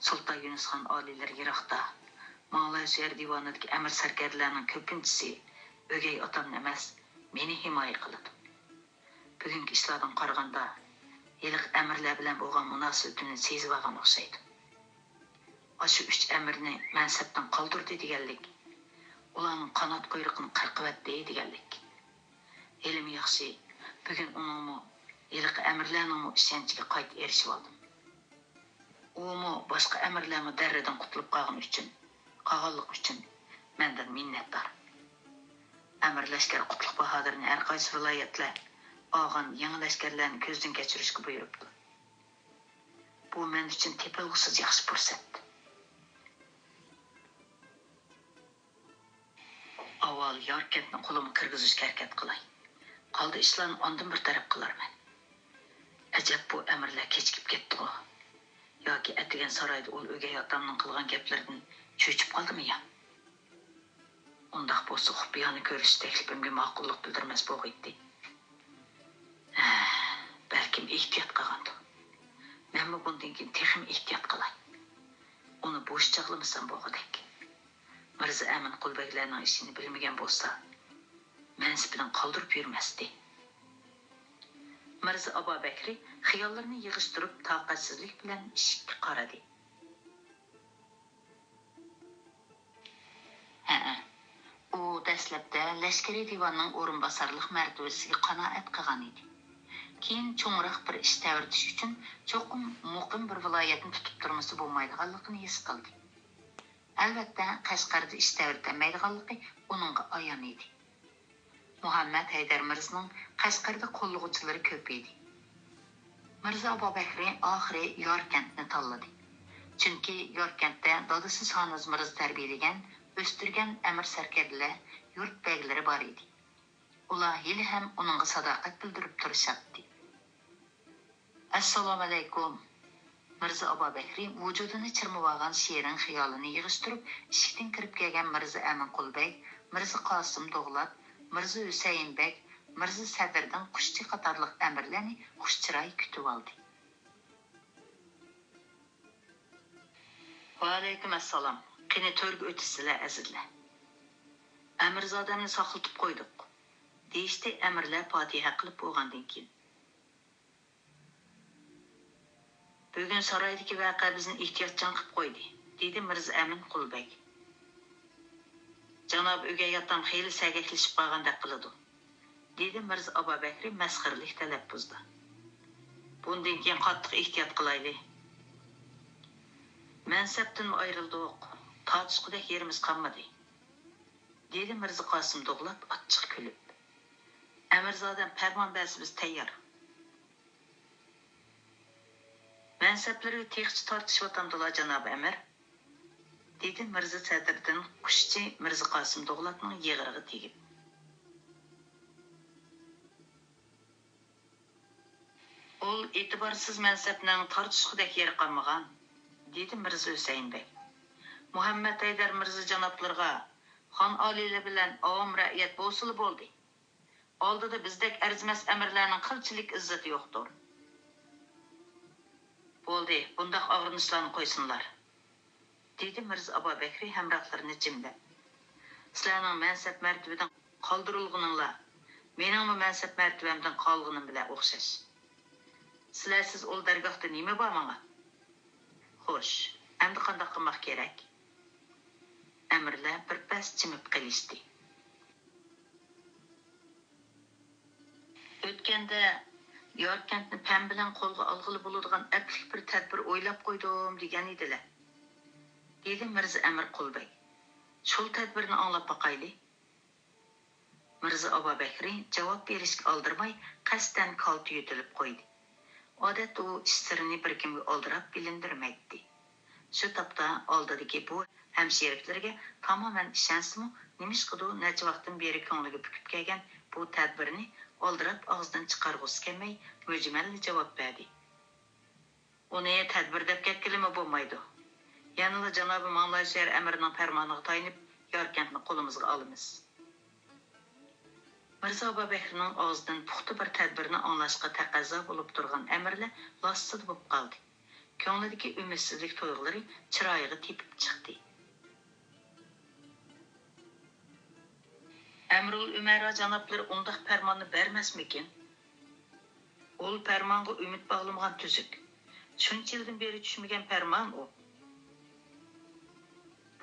سۇلتان يۇنۇسخان ئالىيلىرى يىراقتا، ماڭلايسۇيەر دىۋانىدىكى ئەمىر سەركەردىلەرنىڭ كۆپىنچىسى ئۆگەي ئاتامنى ئەمەس، مېنى ھىمايە قىلىدۇ. بۈگۈنكى ئىشلاردىن قارىغاندا، ھېلىقى ئەمىرلەر بىلەن بولغان مۇناسىۋىتىمنى سېزىۋالغان ئوخشايدۇ. ئاشۇ ئۈچ ئەمىرنى مەنسەپتىن قالدۇردى دېگەنلىك، ئۇلارنىڭ قانات قۇيرۇقىنى قىرقىۋەتتى دېگەنلىك. ھېلىمۇ ياخشى، بۈگۈن ئۇنىڭمۇ، ھېلىقى ئەمىرلەرنىڭمۇ ئىشەنچىگە قايتا ئېرىشىۋالدىم. ئۇمۇ، باشقا ئەمىرلەرمۇ دەررىدىن قۇتۇلۇپ قالغىنى ئۈچۈن، قالغانلىقى ئۈچۈن مەندىن مىننەتدار. ئەمىر لەشكەر قۇتلۇق باھادىرنى ھەر قايسى ۋىلايەتلەر ئالغان يېڭى لەشكەرلەرنى كۆزدىن كەچۈرۈشكە بۇيرۇپتۇ. بۇ مەن ئۈچۈن تېپىلغۇسىز ياخشى پۇرسەت. ئاۋۋال ياركەنتنى قولۇمغا كىرگۈزۈشكە ھەرىكەت قىلاي. قالدى ئىشلارنى ئاندىن بىر تەرەپ قىلارمەن. ئەجەب، بۇ ئەمىرلەر كېچىكىپ كەتتىغۇ؟ ياكى ئەتىگەن سارايدا ئۇل ئۆگەي ئاتامنىڭ قىلغان گەپلىرىدىن چۆچۈپ قالدىمۇ يا؟ ئۇنداق بولسا، خۇپىيانە كۆرۈشۈش تەكلىپىمگە ماقۇللۇق بىلدۈرمەس بولغىيتتى. ھە، بەلكىم ئېھتىيات قىلغاندۇ. مەنمۇ بۇندىن كېيىن تېخىمۇ ئېھتىيات قىلاي. ئۇنى بوش چاغلىمىسام بولغۇدەك. مىرزا ئەمىن قۇلبەگلەرنىڭ ئىشىنى بىلمىگەن بولسا، مەنسىپىدىن قالدۇرۇپ يۈرمەستى. مىرزا ئابابەكرى خىياللىرىنى يىغىشتۇرۇپ، تاقەتسىزلىك بىلەن ئىشىككە قارىدى. ھەئە، ئۇ دەسلەپتە لەشكىرىي دىۋاننىڭ ئورۇنباسارلىق مەرتىۋىسىگە قانائەت قىلغان ئىدى. كېيىن چوڭراق بىر ئىش تەۋرىتىش ئۈچۈن چوقۇم مۇقىم بىر ۋىلايەتنى تۇتۇپ تۇرمىسا بولمايدىغانلىقىنى ھېس قىلدى. ئەلۋەتتە، قەشقەردە ئىش تەۋرىتەلمەيدىغانلىقى ئۇنىڭغا ئايان ئىدى. مۇھەممەد ھەيدەر مىرزىنىڭ قەشقەردە قوللىغۇچىلىرى كۆپ ئىدى. مىرزا ئابابەكرى ئاخىرى ياركەنتنى تاللىدى. چۈنكى ياركەنتتە دادىسى سانىز مىرزا تەربىيەلىگەن، ئۆستۈرگەن ئەمىر سەركەردىلەر، يۇرت بەگلىرى بار ئىدى. ئۇلار ھېلىھەم ئۇنىڭغا ساداقەت بىلدۈرۈپ تۇرۇشاتتى. ئەسسالامۇئەلەيكۇم. مىرزا ئابابەكرى ۋۇجۇدىنى چىرمىۋالغان شېرىن خىيالىنى يىغىشتۇرۇپ، ئىشىكتىن كىرىپ كەلگەن مىرزا ئەمىن قۇلبەگ، مىرزا قاسىم دوغلات، مىرزا ھۈسەيىن بەگ، مىرزا سەدىردىن قۇشچى قاتارلىق ئەمىرلەرنى خۇش چىراي كۈتۈۋالدى. ۋەئەلەيكۇم ئەسسالام. قېنى، تۆرگە ئۆتۈشسىلە، ئەزىزلەر. ئەمىرزادەمنى ساقلىتىپ قويدۇق، دېيىشتى ئەمىرلەر پاتىھە قىلىپ بولغاندىن كېيىن. بۈگۈن سارايدىكى ۋەقە بىزنى ئېھتىياتچان قىلىپ قويدى، دېدى مىرزا ئەمىن قۇلبەگ. جانابى ئۆگەي ئاتام خېلى سەگەكلىشىپ قالغاندەك قىلىدۇ، دېدى مىرزا ئابابەكرى مەسخىرىلىك تەلەپپۇزدا. بۇندىن كېيىن قاتتىق ئېھتىيات قىلايلى. مەنسەپتىنمۇ ئايرىلدۇق، تارتىشقۇدەك يېرىمىز قالمىدى، دېدى مىرزا قاسىم دوغلات ئاچچىق كۈلۈپ. ئەمىرزادەم پەرمان بەرسە بىز تەييار. مەنسەپلىرى تېخىچە تارتىشىۋاتامدۇلا، جانابىي ئەمىر؟ دېدى مىرزا سەدىردىن قۇشچى مىرزا قاسىم دوغلاتنىڭ يىغىرىغا تېگىپ. ئۇل ئېتىبارسىز مەنسەپنىڭ تارتۇشقۇدەك يېرى قالمىغان، دېدى مىرزا ھۈسەيىن بەگ. مۇھەممەد ھەيدەر مىرزا جانابلىرىغا خان ئالىيلىرى بىلەن ئاۋام رەئىيەت بولسىلا بولدى. ئالدىدا بىزدەك ئەرزىمەس ئەمىرلەرنىڭ قىلچىلىك ئىززىتى يوقتۇر. بولدى، بۇنداق ئاغرىنىشلارنى قويسۇنلار، دېدى مىرزا ئابابەكرى ھەمراھلىرىنى جىملەپ. سىلەرنىڭ مەنسەپ مەرتىۋىدىن قالدۇرۇلغىنىڭلار مېنىڭمۇ مەنسەپ مەرتىۋەمدىن قالغىنىم بىلەن ئوخشاش. سىلەرسىز ئۇل دەرگاھتا نېمە بار ماڭا؟ خوش، ئەمدى قانداق قىلماق كېرەك؟ ئەمىرلەر بىر پەس جىمىپ قېلىشتى. ئۆتكەندە ياركەنتنى پەم بىلەن قولغا ئالغىلى بولىدىغان ئەپلىك بىر تەدبىر ئويلاپ قويدۇم دېگەن ئىدىلە، دېدى مىرزا ئەمىر قۇلبەگ. شۇ تەدبىرنى ئاڭلاپ باقايلى. مىرزا ئابابەكرى جاۋاب بېرىشكە ئالدىرىماي، قەستەن كالتە يۆتىلىپ قويدى. ئادەتتە ئۇ ئىش سىرىنى بىر كىمگە ئالدىراپ بىلىندۈرمەيتتى. شۇ تاپتا ئالدىدىكى بۇ ھەمشېرىكلىرىگە تامامەن ئىشەنسىمۇ، نېمىشقىدۇر نەچچە ۋاقىتتىن بېرى كۆڭلىگە پۈكۈپ كەلگەن بۇ تەدبىرنى ئالدىراپ ئاغزىدىن چىقارغۇسى كەلمەي، مۈجمەللا جاۋاب بەردى. ئۇنى تەدبىر دەپ كەتكىلىمۇ بولمايدۇ. يەنىلا جانابى ماڭلايسۆيەر ئەمىرنىڭ پەرمانىغا تايىنىپ، ياركەنتنى قولىمىزغا ئالىمىز. مىرزا ئابابەكرىنىڭ ئاغزىدىن پۇختا بىر تەدبىرنى ئاڭلاشقا تەقەززا بولۇپ تۇرغان ئەمىرلەر لاسسىدە بولۇپ قالدى. كۆڭلىدىكى ئۈمىدسىزلىك تۇيغۇلىرى چىرايىغا تېپىپ چىقتى. ئەمرۇل ئۈمەرا جانابلىرى ئۇنداق پەرماننى بەرمەسمىكىن؟ ئۇل پەرمانغا ئۈمىد باغلىمىغان تۈزۈك. شۇنچە يىلدىن بېرى چۈشمىگەن پەرمان ئۇ.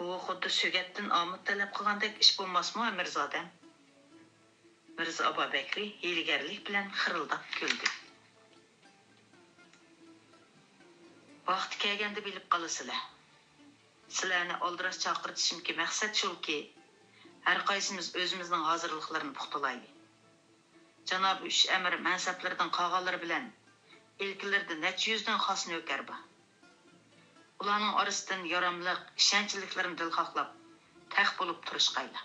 بۇ خۇددى سۆگەتتىن ئامۇت تەلەپ قىلغاندەك ئىش بولماسمۇ، ئەمىرزادەم؟ مىرزا ئابابەكرى ھىيلىگەرلىك بىلەن خىرىلداپ كۈلدى. ۋاقتى كەلگەندە بىلىپ قالىسىلەر. سىلەرنى ئالدىراش چاقىرتىشىمكى مەقسەت شۇلكى، ھەرقايسىمىز ئۆزىمىزنىڭ ھازىرلىقلىرىنى پۇختىلايلى. جانابى ئۈچ ئەمىر مەنسەپلىرىدىن قالغانلىرى بىلەن ئىلكىلىرىدە نەچچە يۈزدىن خاس نۆكەر بار. ئۇلارنىڭ ئارىسىدىن ياراملىق، ئىشەنچلىكلىرىنى دىلخاھلاپ، تەخت بولۇپ تۇرۇشقايلا.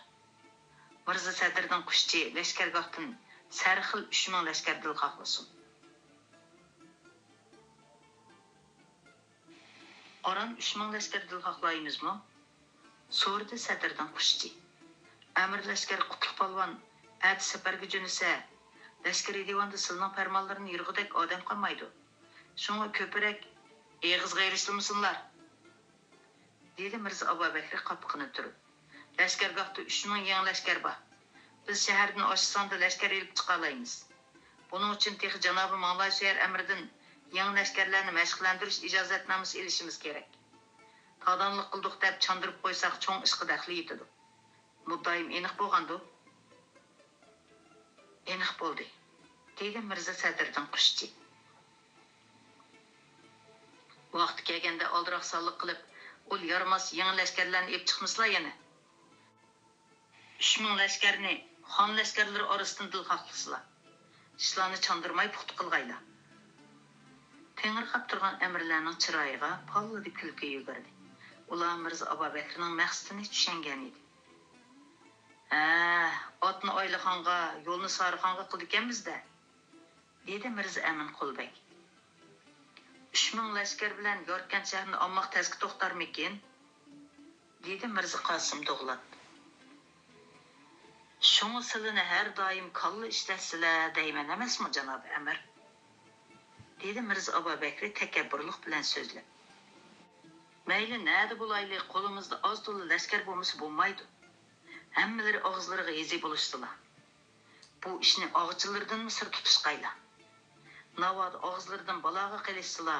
مىرزا سەدىردىن قۇشچى لەشكەرگاھتىن سەرخىل ئۈچ مىڭ لەشكەر دىلخاھلىسۇن. ئاران ئۈچ مىڭ لەشكەر دىلخاھلايمىزمۇ؟ سورىدى سەدىردىن قۇشچى. ئەمىر لەشكەر قۇتلۇق پالۋان ئەتە سەپەرگە جۆنىسە، لەشكىرىي دىۋاندا سىلىنىڭ پەرمانلىرىنى يىرغۇدەك ئادەم قالمايدۇ. شۇڭا كۆپرەك ئېغىزغا ئېرىشتۈرمىسۇنلار، دېدى مىرزا ئابابەكرى قاپىقىنى تۈرۈپ. لەشكەرگاھتا ئۈچ مىڭ يېڭى لەشكەر بار. بىز شەھەردىن ئاشۇ ساندا لەشكەر ئېلىپ چىقالايمىز. بۇنىڭ ئۈچۈن تېخى جانابى ماڭلايسۆيەر ئەمىرىدىن يېڭى لەشكەرلەرنى مەشىقلەندۈرۈش ئىجازەتنامىسى ئېلىشىمىز كېرەك. تادانلىق قىلدۇق دەپ چاندۇرۇپ قويساق، چوڭ ئىشقا دەخلى يېتىدۇ. مۇددىئايىم ئېنىق بولغاندۇ؟ ئېنىق بولدى، دېدى مىرزا سەدىردىن قۇشچى. ۋاقتى كەلگەندە ئالدىراقسانلىق قىلىپ، ئۇل يارىماس يېڭى لەشكەرلەرنى ئېلىپ چىقمىسىلا يەنە. ئۈچ مىڭ لەشكەرنى خان لەشكەرلىرى ئارىسىدىن دىلخاھلىسىلا. ئىشلارنى چاندۇرماي پۇختا قىلغايلا. تېڭىرقاپ تۇرغان ئەمىرلەرنىڭ چىرايىغا پاللىدە كۈلكە يۈگۈردى. ئۇلار مىرزا ئابابەكرىنىڭ مەقسىتىنى چۈشەنگەن ئىدى. ھە، ئاتنى ئايلىخانغا، يولنى سارىخانغا قىلىدىكەنمىز-دە، دېدى مىرزا ئەمىن قۇلبەگ. ئۈچ مىڭ لەشكەر بىلەن ياركەنت شەھىرىنى ئالماق تەسكە توختارمىكىن؟ دېدى مىرزا قاسىم دوغلات. شۇڭا سىلىنى ھەر دائىم كاللا ئىشلەتسىلە دەيمەن ئەمەسمۇ، جانابى ئەمىر؟ دېدى مىرزا ئابابەكرى تەكەببۇرلۇق بىلەن سۆزلەپ. مەيلى نەدە بولايلى، قولىمىزدا ئاز تولا لەشكەر بولمىسا بولمايدۇ. ھەممىلىرى ئاغزىلىرىغا يېزى بولۇشسىلا. بۇ ئىشنى ئاغىچىلىرىدىنمۇ سىر تۇتۇشقايلا. ناۋادا ئاغزىلىرىدىن بالاغا قېلىشسىلا،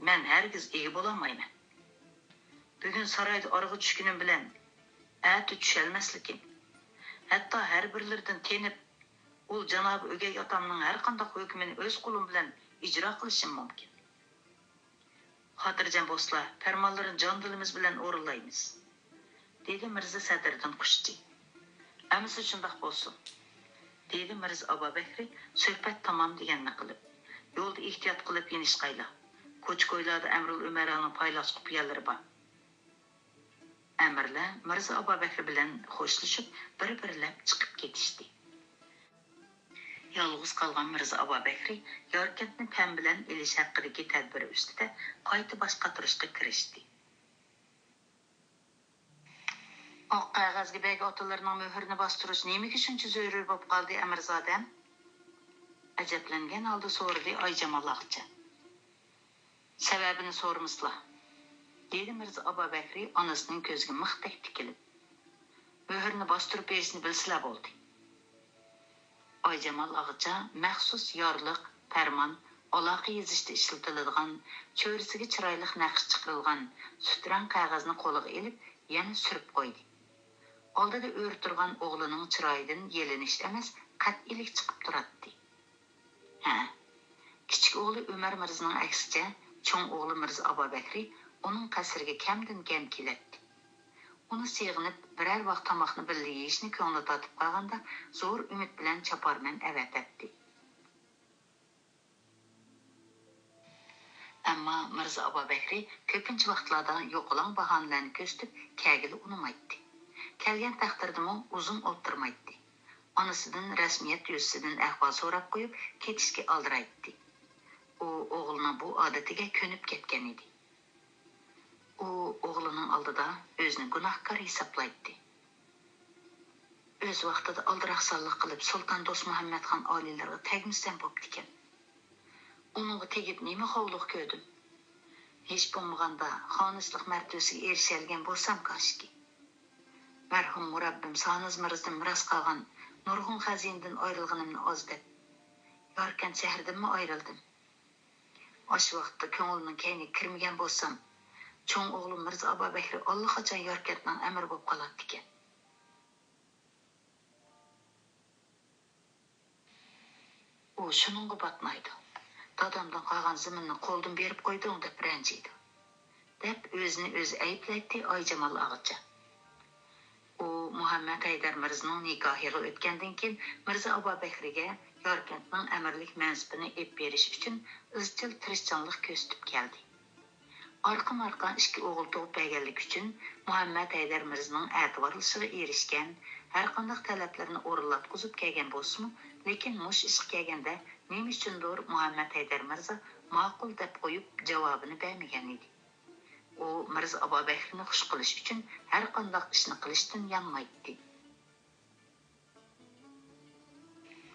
مەن ھەرگىز ئىگە بولالمايمەن. بۈگۈن سارايدا ئارىغا چۈشكىنىم بىلەن، ئەتە چۈشەلمەسلىكىم. ھەتتا ھەر بىرلىرىدىن تېنىپ، ئۇل جانابى ئۆگەي ئاتامنىڭ ھەرقانداق ھۆكمىنى ئۆز قولۇم بىلەن ئىجرا قىلىشىم مۇمكىن. خاتىرجەم بولسىلا، پەرمانلىرىنى جان دىلىمىز بىلەن ئورۇنلايمىز، دېدى مىرزا سەدىردىن قۇشچى. ئەمىسە شۇنداق بولسۇن، دېدى مىرزا ئابابەكرى سۆھبەت تامام دېگەننى قىلىپ. يولدا ئېھتىيات قىلىپ يېنىشقايلا. كوچا-كويلاردا ئەمرۇل ئۆمەرانىڭ پايلاقچى قۇپىيانلىرى بار. ئەمىرلەر مىرزا ئابابەكرى بىلەن خوشلىشىپ، بىر-بىرلەپ چىقىپ كېتىشتى. يالغۇز قالغان مىرزا ئابابەكرى ياركەنتنى پەم بىلەن ئېلىش ھەققىدىكى تەدبىرى ئۈستىدە قايتا باش قاتۇرۇشقا كىرىشتى. ئاق قەغەزگە بەگ ئاتىلىرىنىڭ مۆھۈرىنى باستۇرۇش نېمىگە شۇنچە زۆرۈر بولۇپ قالدى، ئەمىرزادەم؟ ئەجەبلەنگەن ھالدا سورىدى ئايجامال ئاغىچى. سەۋەبىنى سورىمىسىلا، دېدى مىرزا ئابابەكرى ئانىسىنىڭ كۆزىگە مىختەك تىكىلىپ. مۆھۈرنى باستۇرۇپ بېرىشنى بىلسىلا بولدى. ئايجامال ئاغىچە مەخسۇس يارلىق، پەرمان، ئالاقە يېزىشتا ئىشلىتىلىدىغان، چۆرىسىگە چىرايلىق نەقىش چىقىرىلغان سۈت رەڭ قەغەزنى قولىغا ئېلىپ، يەنە سۈرۈپ قويدى. ئالدىدا ئۆرە تۇرغان ئوغلىنىڭ چىرايىدىن يېلىنىش ئەمەس، قەتئىيلىك چىقىپ تۇراتتى. ھە، كىچىك ئوغلى ئۆمەر مىرزىنىڭ ئەكسىچە، چوڭ ئوغلى مىرزا ئابابەكرى ئۇنىڭ قەسرىگە كەمدىن كەم كېلەتتى. ئۇنى سېغىنىپ، بىرەر ۋاق تاماقنى بىللە يېيىشنى كۆڭلى تارتىپ قالغاندا، زور ئۈمىد بىلەن چاپارمەن ئەۋەتەتتى. ئەمما مىرزا ئابابەكرى كۆپىنچە ۋاقىتلاردا يوقىلاڭ باھانىلەرنى كۆرسىتىپ كەلگىلى ئۇنىمايتتى. كەلگەن تەقدىردىمۇ ئۇزۇن ئولتۇرمايتتى. ئانىسىدىن رەسمىيەت يۈزىسىدىن ئەھۋال سوراپ قويۇپ كېتىشكە ئالدىرايتتى. ئۇ ئوغلىنىڭ بۇ ئادىتىگە كۆنۈپ كەتكەن ئىدى. ئۇ ئوغلىنىڭ ئالدىدا ئۆزىنى گۇناھكار ھېسابلايتتى. ئۆز ۋاقتىدا ئالدىراقسانلىق قىلىپ، سۇلتان دوستمۇھەممەتخان ئالىيلىرىغا تەگمىسەم بوپتىكەن. ئۇنىڭغا تېگىپ نېمە خورلۇق كۆردۈم؟ ھېچ بولمىغاندا خانىشلىق مەرتىۋىسىگە ئېرىشەلىگەن بولسام كاشكى. مەرھۇم مۇرەببىم سانىز مىرزىدىن مىراس قالغان نۇرغۇن خەزىنىدىن ئايرىلغىنىمنى ئاز دەپ، ياركەنت شەھىرىدىنمۇ ئايرىلدىم. ئاشۇ ۋاقىتتا كۆڭلىنىڭ كەينىگە كىرمىگەن بولسام، چوڭ ئوغلۇم مىرزا ئابابەكرى ئاللىقاچان ياركەنتنىڭ ئەمىرى بولۇپ قالاتتىكەن. ئۇ شۇنىڭغا باتمايدۇ. دادامدىن قالغان زېمىننى قولدىن بېرىپ قويدۇڭ دەپ رەنجىيدۇ، دەپ ئۆزىنى ئۆزى ئەيىبلەيتتى ئايجامال ئاغىچە. ئۇ مۇھەممەد ھەيدەر مىرزىنىڭ نىكاھىغا ئۆتكەندىن كېيىن، مىرزا ئابابەكرىگە ياركەنتنىڭ ئەمىرلىك مەنسىپىنى ئېلىپ بېرىش ئۈچۈن ئىزچىل تىرىشچانلىق كۆرسىتىپ كەلدى. ئارقىمۇ ئارقا ئىككى ئوغۇل تۇغۇپ بەرگەنلىكى ئۈچۈن، مۇھەممەد ھەيدەر مىرزىنىڭ ئەتىۋارلىشىغا ئېرىشكەن، ھەرقانداق تەلەپلىرىنى ئورۇنلاتقۇزۇپ كەلگەن بولسىمۇ، لېكىن مۇشۇ ئىشقا كەلگەندە نېمە ئۈچۈندۇر مۇھەممەد ھەيدەر مىرزا ماقۇل دەپ قويۇپ، جاۋابىنى بەرمىگەن ئىدى. ئۇ مىرزا ئابابەكرىنى خۇش قىلىش ئۈچۈن ھەرقانداق ئىشنى قىلىشتىن يانمايتتى.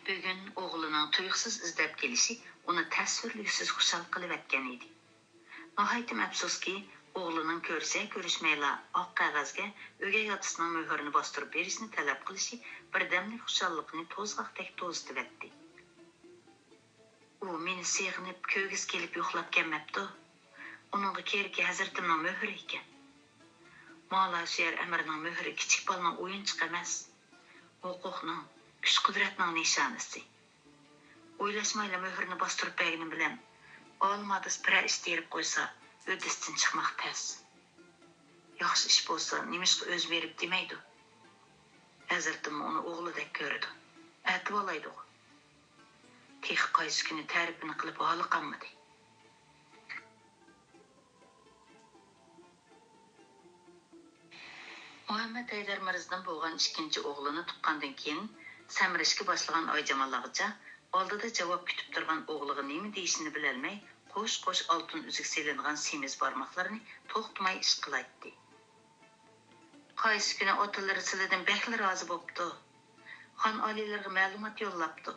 بۈگۈن ئوغلىنىڭ تۇيۇقسىز ئىزدەپ كېلىشى ئۇنى تەسۋىرلىگۈسىز خۇشال قىلىۋەتكەن ئىدى. ناھايىتىمۇ ئەپسۇسكى، ئوغلىنىڭ كۆرسە كۆرۈشمەيلا ئاق قەغەزگە ئۆگەي ئاتىسىنىڭ مۆھۈرىنى باستۇرۇپ بېرىشنى تەلەپ قىلىشى بىردەملىك خۇشاللىقىنى توزغاقتەك توزۇتۇۋەتتى. ئۇ مېنى سېغىنىپ، كۆرگۈسى كېلىپ يوقلاپ كەلمەپتۇ. ئۇنىڭغا كېرىكى ھەزرىتىمنىڭ مۆھۈرى ئىكەن. مالا شۇ يەر ئەمىرنىڭ مۆھۈرى كىچىك بالىنىڭ ئويۇنچۇقى ئەمەس. ھوقۇقنىڭ، كۈچ-قۇدرەتنىڭ نىشانىسى. ئويلاشمايلا مۆھۈرنى باستۇرۇپ بەرگىنىم بىلەن، ئالىم ھادىس بىرەر ئىش تېرىپ قويسا، ھۆددىسىدىن چىقماق تەس. ياخشى ئىش بولسا، نېمىشقا ئۆزى بېرىپ دېمەيدۇ؟ ھەزرىتىممۇ ئۇنى ئوغلىدەك كۆرىدۇ. ئەتىۋالايدىغۇ. تېخى قايسى كۈنى تەرىپىنى قىلىپ ھالى قانمىدى. مۇھەممەد ھەيدەر مىرزىدىن بولغان ئىككىنچى ئوغلىنى تۇغقاندىن كېيىن، سەمرىشكە باشلىغان ئايجامال ئاغىچە ئالدىدا جاۋاب كۈتۈپ تۇرغان ئوغلىغا نېمە دېيىشىنى بىلەلمەي، قوش-قوش ئالتۇن ئۈزۈك سېلىنغان سېمىز بارماقلىرىنى توختىماي ئىشقىلايتتى. قايسى كۈنى ئاتىلىرى سىلىدىن بەكلا رازى بوپتۇ. خان ئالىيلىرىغا مەلۇمات يوللاپتۇ.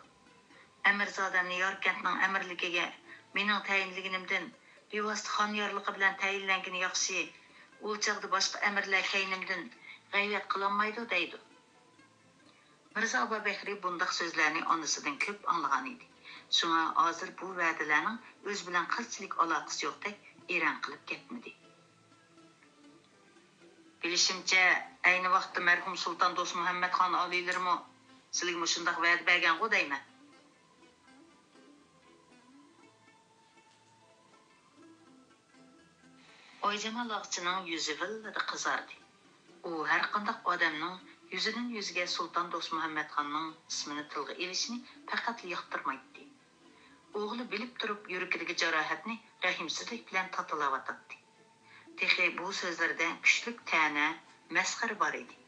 ئەمىرزادەمنى ياركەنتنىڭ ئەمىرلىكىگە مېنىڭ تەيىنلىگىنىمدىن بىۋاسىتە خان يارلىقى بىلەن تەيىنلەنگىنى ياخشى. ئۇ چاغدا باشقا ئەمىرلەر كەينىمدىن غەيۋەت قىلالمايدۇ دەيدۇ. مىرزا ئابابەكرى بۇنداق سۆزلەرنى ئانىسىدىن كۆپ ئاڭلىغان ئىدى. شۇڭا ھازىر بۇ ۋەدىلەرنىڭ ئۆزى بىلەن قىلچىلىك ئالاقىسى يوقتەك ئېرەن قىلىپ كەتمىدى. بىلىشىمچە، ئەينى ۋاقىتتا مەرھۇم سۇلتان دوستمۇھەممەتخان ئالىيلىرىمۇ سىلىگە مۇشۇنداق ۋەدە بەرگەنغۇ دەيمەن. ئايجامال ئاغىچىنىڭ يۈزى ۋىللىدە قىزاردى. ئۇ ھەرقانداق ئادەمنىڭ يۈزىدىن يۈزىگە سۇلتان دوستمۇھەممەتخاننىڭ ئىسمىنى تىلغا ئېلىشىنى پەقەتلا ياقتۇرمايتتى. ئوغلى بىلىپ تۇرۇپ يۈرىكىدىكى جاراھەتنى رەھىمسىزلىك بىلەن تاتىلاۋاتاتتى. تېخى بۇ سۆزلىرىدە كۈچلۈك تەنە، مەسخىرە بار ئىدى.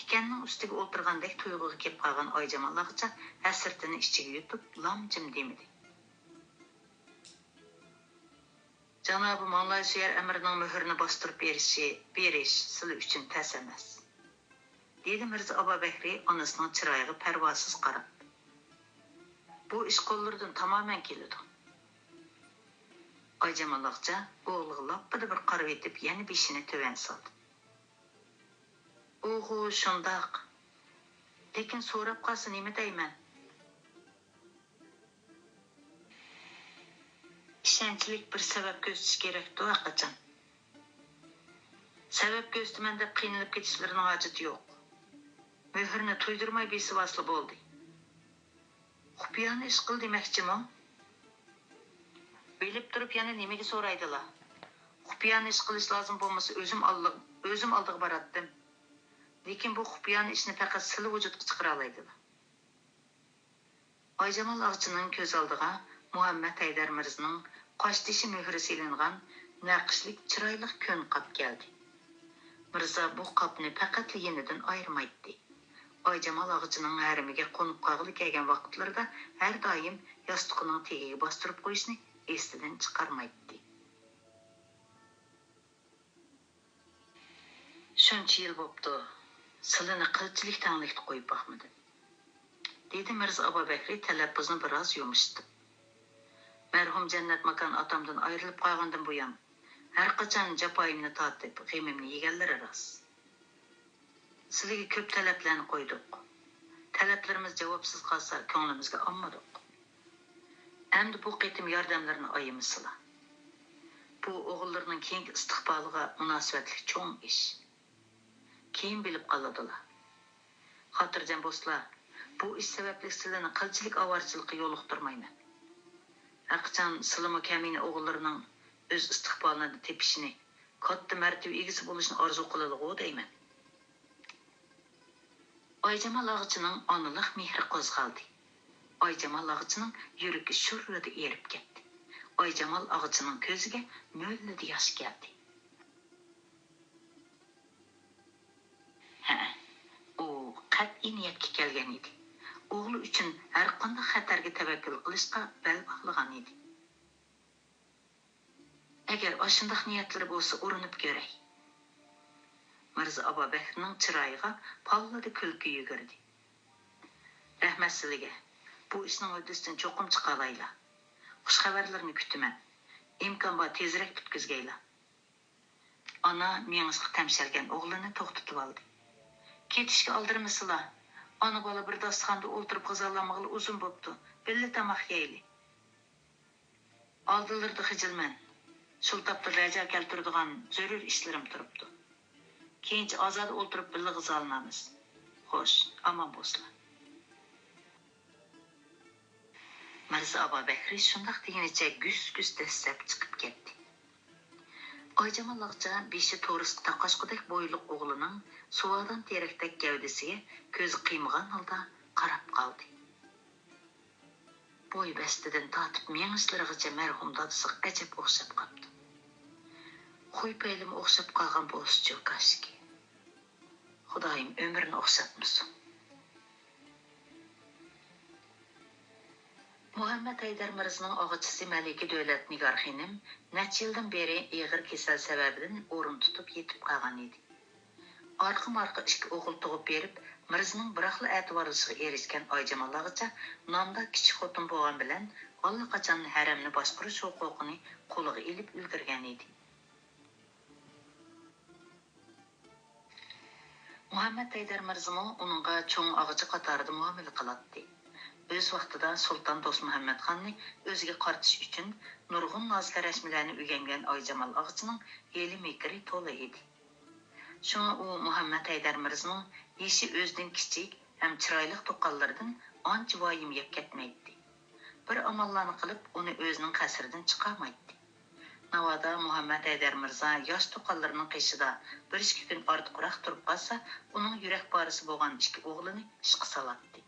تىكەننىڭ ئۈستىگە ئولتۇرغاندەك تۇيغۇغا كېلىپ قالغان ئايجامال ئاغىچا ھەسرىتىنى ئىچىگە يۇتۇپ، لام-جىم دېمىدى. جانابى ماڭلايسۆيەر ئەمىرنىڭ مۆھرىنى باستۇرۇپ بېرىشى، بېرىش سىلى ئۈچۈن تەس ئەمەس، دېدى مىرزا ئابابەكرى ئانىسىنىڭ چىرايىغا پەرۋاسىز قاراپ. بۇ ئىش قوللىرىدىن تامامەن كېلىدۇ. ئايجامال ئاغىچا ئوغلىغا لاپپىدە بىر قارىۋېتىپ، يەنە بېشىنى تۆۋەن سالدى. ئوغۇ، شۇنداق. لېكىن سوراپ قالسا نېمە دەيمەن؟ ئىشەنچلىك بىر سەۋەب كۆرسىتىش كېرەكتۇ ھەرقاچان. سەۋەب كۆرسىتىمەن دەپ قىينىلىپ كېتىشلىرىنىڭ ھاجىتى يوق. مۆھۈرنى تۇيدۇرماي بېسىۋالسىلا بولدى. خۇپىيانە ئىش قىل دېمەكچىمۇ؟ بىلىپ تۇرۇپ يەنە نېمىگە سورايدىلا؟ خۇپىيانە ئىش قىلىش لازىم بولمىسا ئۆزۈم ئالدىغا، ئۆزۈم ئالدىغا باراتتىم. لېكىن بۇ خۇپىيانە ئىشنى پەقەت سىلە ۋۇجۇدقا چىقىرالايدىلا. ئايجامال ئاغىچىنىڭ كۆز ئالدىغا مۇھەممەت ھەيدەر مىرزىنىڭ قاشتېشى مۆھۈرى سېلىنغان نەقىشلىك چىرايلىق كۆن قاپ كەلدى. مىرزا بۇ قاپنى پەقەتلا يېنىدىن ئايرىمايتتى. ئايجامال ئاغىچىنىڭ ھەرىمىگە قونۇپ قالغىلى كەلگەن ۋاقىتلىرىدا ھەر دائىم ياستۇقىنىڭ تېگىگە باستۇرۇپ قويۇشنى ئېسىدىن چىقارمايتتى. شۇنچە يىل بوپتۇ، سىلىنى قىلچىلىك تەڭلىكتە قويۇپ باقمىدىم، دېدى مىرزا ئابابەكرى تەلەپپۇزنى بىراز يۇمشىتىپ. مەرھۇم جەننەت ماكان ئاتامدىن ئايرىلىپ قالغاندىن بۇيان، ھەرقاچان جاپايىمنى تارتىپ، غېمىمنى يېگەنلىرى راست. سىلىگە كۆپ تەلەپلەرنى قويدۇق. تەلەپلىرىمىز جاۋابسىز قالسا، كۆڭلىمىزگە ئالمىدۇق. ئەمدى بۇ قېتىم ياردەملىرىنى ئايىمىسىلا. بۇ ئوغۇللىرىنىڭ كېيىنكى ئىستىقبالىغا مۇناسىۋەتلىك چوڭ ئىش. كېيىن بىلىپ قالىدىلا. خاتىرجەم بولسىلا، بۇ ئىش سەۋەبلىك سىلىنى قىلچىلىك ئاۋارىچىلىكقە يولۇقتۇرمايمەن. ھەرقاچان سىلىمۇ كەمىنە ئوغۇللىرىنىڭ ئۆز ئىستىقبالىنى تېپىشىنى، كاتتا مەرتىۋە ئىگىسى بولۇشىنى ئارزۇ قىلىدىغۇ دەيمەن. ئايجامال ئاغىچىنىڭ ئانىلىق مېھرى قوزغالدى. ئايجامال ئاغىچىنىڭ يۈرىكى شۇررىدە ئېرىپ كەتتى. ئايجامال ئاغىچىنىڭ كۆزىگە مۆللىدە ياش كەلدى. ھەئە، ئۇ قەتئىي نىيەتكە كەلگەن ئىدى. ئوغلى ئۈچۈن ھەرقانداق خەتەرگە تەۋەككۈل قىلىشقا بەل باغلىغان ئىدى. ئەگەر ئاشۇنداق نىيەتلىرى بولسا، ئۇرۇنۇپ كۆرەي. مىرزا ئابابەكرىنىڭ چىرايىغا پاللىدە كۈلكە يۈگۈردى. رەھمەت سىلىگە. بۇ ئىشنىڭ ھۆددىسىدىن چوقۇم چىقالايلا. خۇش خەۋەرلىرىنى كۈتىمەن. ئىمكان بار تېزرەك پۈتكۈزگەيلا. ئانا مېڭىشقا تەمشەلگەن ئوغلىنى توختىتىۋالدى. كېتىشكە ئالدىرىمىسىلا. ئانا بالا بىر داستىخاندا ئولتۇرۇپ غىزالانمىغىلى ئۇزۇن بوپتۇ. بىللە تاماق يەيلى. ئالدىلىرىدا خىجىلمەن. شۇ تاپتا ۋەجە كەلتۈرىدىغان زۆرۈر ئىشلىرىم تۇرۇپتۇ. كېيىنچە ئازادە ئولتۇرۇپ بىللە غىزالىنارمىز. خوش، ئامان بولسىلا. مىرزا ئابابەكرى شۇنداق دېگىنىچە گۈس-گۈس دەسسەپ چىقىپ كەتتى. ئايجامال ئاغىچا بېشى تورۇسقا تاقاشقۇدەك بويلۇق ئوغلىنىڭ سۇۋادان تېرەكتەك گەۋدىسىگە كۆزى قىيمىغان ھالدا قاراپ قالدى. بوي بەستىدىن تارتىپ مېڭىشلىرىغىچە مەرھۇم دادىسىغا ئەجەب ئوخشاپ قاپتۇ. خۇي-پەيلىمۇ ئوخشاپ قالغان بولسىچۇ كاشكى. خۇدايىم ئۆمرىنى ئوخشاتمىسۇن. مۇھەممەت ھەيدەر مىرزىنىڭ ئاغىچىسى مەلىكە دۆلەت نىگار خېنىم نەچچە يىلدىن بېرى ئېغىر كېسەل سەۋەبىدىن ئورۇن تۇتۇپ يېتىپ قالغان ئىدى. ئارقىمۇ-ئارقا ئىككى ئوغۇل تۇغۇپ بېرىپ، مىرزىنىڭ بىراقلا ئەتىۋارلىشىغا ئېرىشكەن ئايجامال ئاغىچا نامدا كىچىك خوتۇن بولغان بىلەن، ئاللىقاچان ھەرەمنى باشقۇرۇش ھوقۇقىنى قولىغا ئېلىپ ئۈلگۈرگەن ئىدى. مۇھەممەت ھەيدەر مىرزىمۇ ئۇنىڭغا چوڭ ئاغىچى قاتارىدا مۇئامىلە قىلاتتى. ئۆز ۋاقتىدا سۇلتان دوستمۇھەممەت خاننى ئۆزىگە قارىتىش ئۈچۈن نۇرغۇن ناز-كارەشمىلەرنى ئۆگەنگەن ئايجامال ئاغىچىنىڭ ھىيلە-مىكرى تولا ئىدى. شۇڭا ئۇ مۇھەممەت ھەيدەر مىرزىنىڭ يېشى ئۆزىدىن كىچىك ھەم چىرايلىق تۇغقانلىرىدىن ئانچە ۋايىم يەپ كەتمەيتتى. بىر ئاماللارنى قىلىپ، ئۇنى ئۆزىنىڭ قەسرىدىن چىقارمايتتى. ناۋادا مۇھەممەت ھەيدەر مىرزا ياش تۇغقانلىرىنىڭ قېشىدا بىر ئىككى كۈن ئارتۇقراق تۇرۇپ قالسا، ئۇنىڭ يۈرەك پارىسى بولغان ئىككى ئوغلىنى ئىشقا سالاتتى.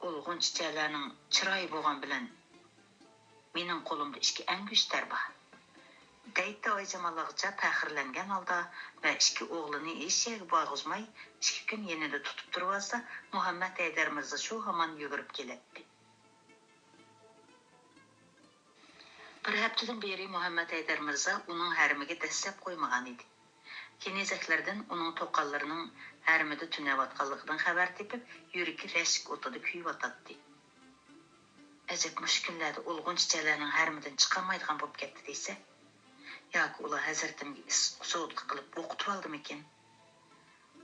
ئۇ غۇنچىچەلەرنىڭ چىرايى بولغان بىلەن، مېنىڭ قولۇمدا ئىككى ئەڭگۈشتەر بار. دەيتتى ئايجامال ئاغىچا پەخىرلەنگەن ھالدا ۋە ئىككى ئوغلىنى ھېچ يەرگە بارغۇزماي، ئىككى كۈن يېنىدا تۇتۇپ تۇرۇۋالسا، مۇھەممەت ھەيدەر مىرزا شۇ ھامان يۈگۈرۈپ كېلەتتى. بىر ھەپتىدىن بېرى مۇھەممەت ھەيدەر مىرزا ئۇنىڭ ھەرىمىگە دەسسەپ قويمىغان ئىدى. كېنىزەكلەردىن ئۇنىڭ توققانلىرىنىڭ ھەرىمىدە تۈنەۋاتقانلىقىدىن خەۋەر تېپىپ، يۈرىكى رەشك ئوتىدا كۆيۈۋاتاتتى. ئەجەب، مۇشۇ كۈنلەردە ئۇلغۇنچىچەلەرنىڭ ھەرىمىدىن چىقالمايدىغان بولۇپ كەتتى دېسە، ياكى ئۇلار ھەزرىتىمگە ئىس-، سوتقا قىلىپ ئوقۇتۇۋالدىمىكىن؟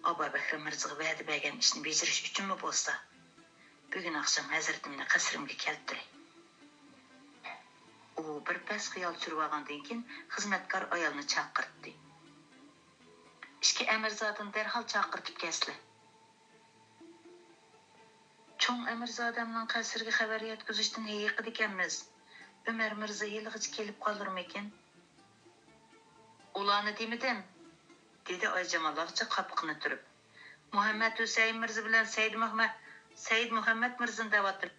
ئابابەكرى مىرزىغا ۋەدە بەرگەن ئىشنى بېجىرىش ئۈچۈنمۇ بولسا، بۈگۈن ئاخشام ھەزرىتىمنى قەسرىمگە كەلتۈرەي. ئۇ بىر پەس خىيال سۈرۈۋالغاندىن كېيىن خىزمەتكار ئايالنى چاقىرتتى. ئىككى ئەمىرزادىنى دەرھال چاقىرتىپ كەلسىلە. چوڭ ئەمىرزادەمنىڭ قەسرىگە خەۋەر يەتكۈزۈشتىن ھېيىقىدىكەنمىز. ئۆمەر مىرزا ھېلىغىچە كېلىپ قالۇرمىكىن؟ ئۇلارنى دېمىدىم، دېدى ئايجامال ئاغىچا قاپىقىنى تۈرۈپ. مۇھەممەت ھۈسەيىن مىرزا بىلەن سەيدى مۇھەممەت، سەيىد مۇھەممەت مىرزىنى دەۋاتىمەن.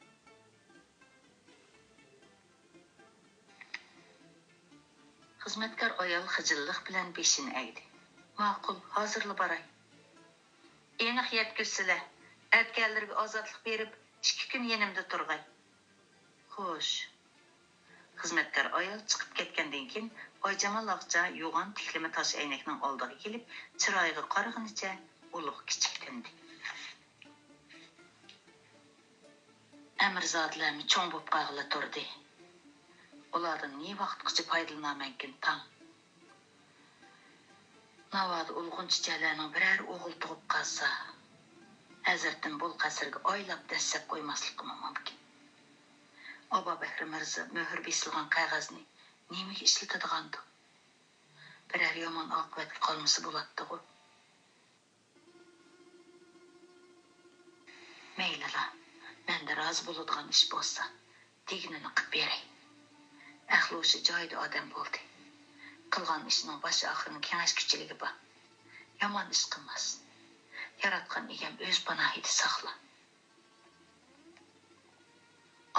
خىزمەتكار ئايال خىجىللىق بىلەن بېشىنى ئەگدى. ماقۇل، ھازىرلا باراي. ئېنىق يەتكۈزسىلە، ئەتىگەنلىرىگە ئازادلىق بېرىپ، ئىككى كۈن يېنىمدا تۇرغاي. خوش. خىزمەتكار ئايال چىقىپ كەتكەندىن كېيىن، ئايجامال ئاغىچا يوغان تىكلىمە تاش ئەينەكنىڭ ئالدىغا كېلىپ، چىرايىغا قارىغىنىچە ئۇلۇغ كىچىك تىندى. ئەمىرزادىلەرمۇ چوڭ بوپ قالغىلى تۇردى. ئۇلاردىن نە ۋاقىتقىچە پايدىلىنارمەنكىن تاڭ؟ ناۋادا ئۇلغۇنچىچەلەرنىڭ بىرەر ئوغۇل تۇغۇپ قالسا، ھەزرىتىم بۇ قەسىرگە ئايلاپ دەسسەپ قويماسلىقىمۇ مۇمكىن. ئابابەكرى مىرزا مۆھۈر بېسىلغان قەغەزنى نېمىگە ئىشلىتىدىغاندۇ؟ بىرەر يامان ئاقىۋەتكە قالمىسا بولاتتىغۇ. مەيلىلا، مەندە رازى بولىدىغان ئىش بولسا، دېگىنىنى قىپ بېرەي. ئەقلى ھوشى جايىدا ئادەم بولدى. قىلغان ئىشىنىڭ باش ئاخىرىنىڭ كېڭەشكۈچىلىكى بار. يامان ئىش قىلماس. ياراتقان ئىگەم ئۆز پاناھىدا ساقلا.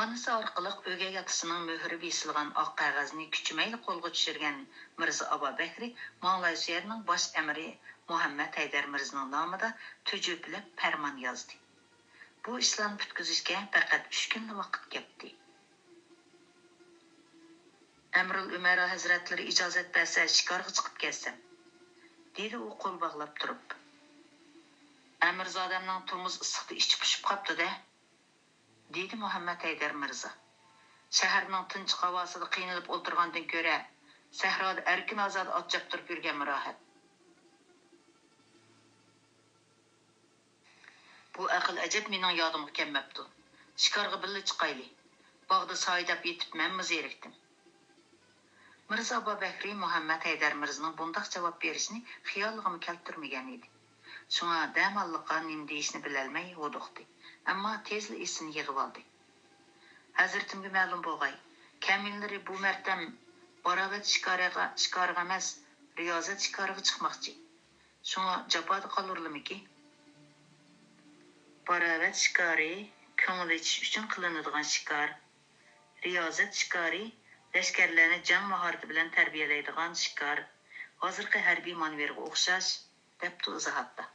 ئانىسى ئارقىلىق ئۆگەي ئاتىسىنىڭ مۆھۈرى بېسىلغان ئاق قەغەزنى كۈچىمەيلا قولغا چۈشۈرگەن مىرزا ئابابەكرى ماڭلايسۇيەرنىڭ باش ئەمىرى مۇھەممەد ھەيدەر مىرزىنىڭ نامىدا تۈجۈپىلەپ پەرمان يازدى. بۇ ئىشلارنى پۈتكۈزۈشكە پەقەت ئۈچ كۈنلا ۋاقىت كەتتى. ئەمىرۇل ئۈمەرا ھەزرەتلىرى ئىجازەت بەرسە، شىكارغا چىقىپ كەتسەم، دېدى ئۇ قول باغلاپ تۇرۇپ. ئەمىرزادەمنىڭ تومۇز ئىسسىقتا ئىچى پۇشۇپ قاپتۇ-دە، دېدى مۇھەممەد ھەيدەر مىرزا. شەھەرنىڭ تىنچلىق ھاۋاسىدا قىينىلىپ ئولتۇرغاندىن كۆرە، سەھرادا ئەركىن-ئازادە ئات چاپتۇرۇپ يۈرگەنمۇ راھەت. بۇ ئەقىل ئەجەب مېنىڭ يادىمغا كەلمەپتۇ. شىكارغا بىللە چىقايلى. باغدا سايىداپ يېتىپ مەنمۇ زېرىكتىم. مىرزا ئابابەكرى مۇھەممەد ھەيدەر مىرزىنىڭ بۇنداق جاۋاب بېرىشىنى خىيالىغىمۇ كەلتۈرمىگەن ئىدى. شۇڭا دەماللىققا نېمە دېيىشنى بىلەلمەي ھودۇقتى. ئەمما تېزلا ئېسىنى يىغىۋالدى. ھەزرىتىمگە مەلۇم بولغاي، كەمىنىلىرى بۇ مەرتەم باراۋەت شىكارىغا، شىكارىغا ئەمەس، رىيازەت شىكارىغا چىقماقچى. شۇڭا جاپادا قالۇرلىمىكى؟ باراۋەت شىكارى كۆڭۈل ئېچىش ئۈچۈن قىلىنىدىغان شىكار. رىيازەت شىكارى لەشكەرلەرنى جەڭ ماھارىتى بىلەن تەربىيەلەيدىغان شىكار. ھازىرقى ھەربىي مانېۋىرغا ئوخشاش، دەپتۇ ئىزاھاتتا.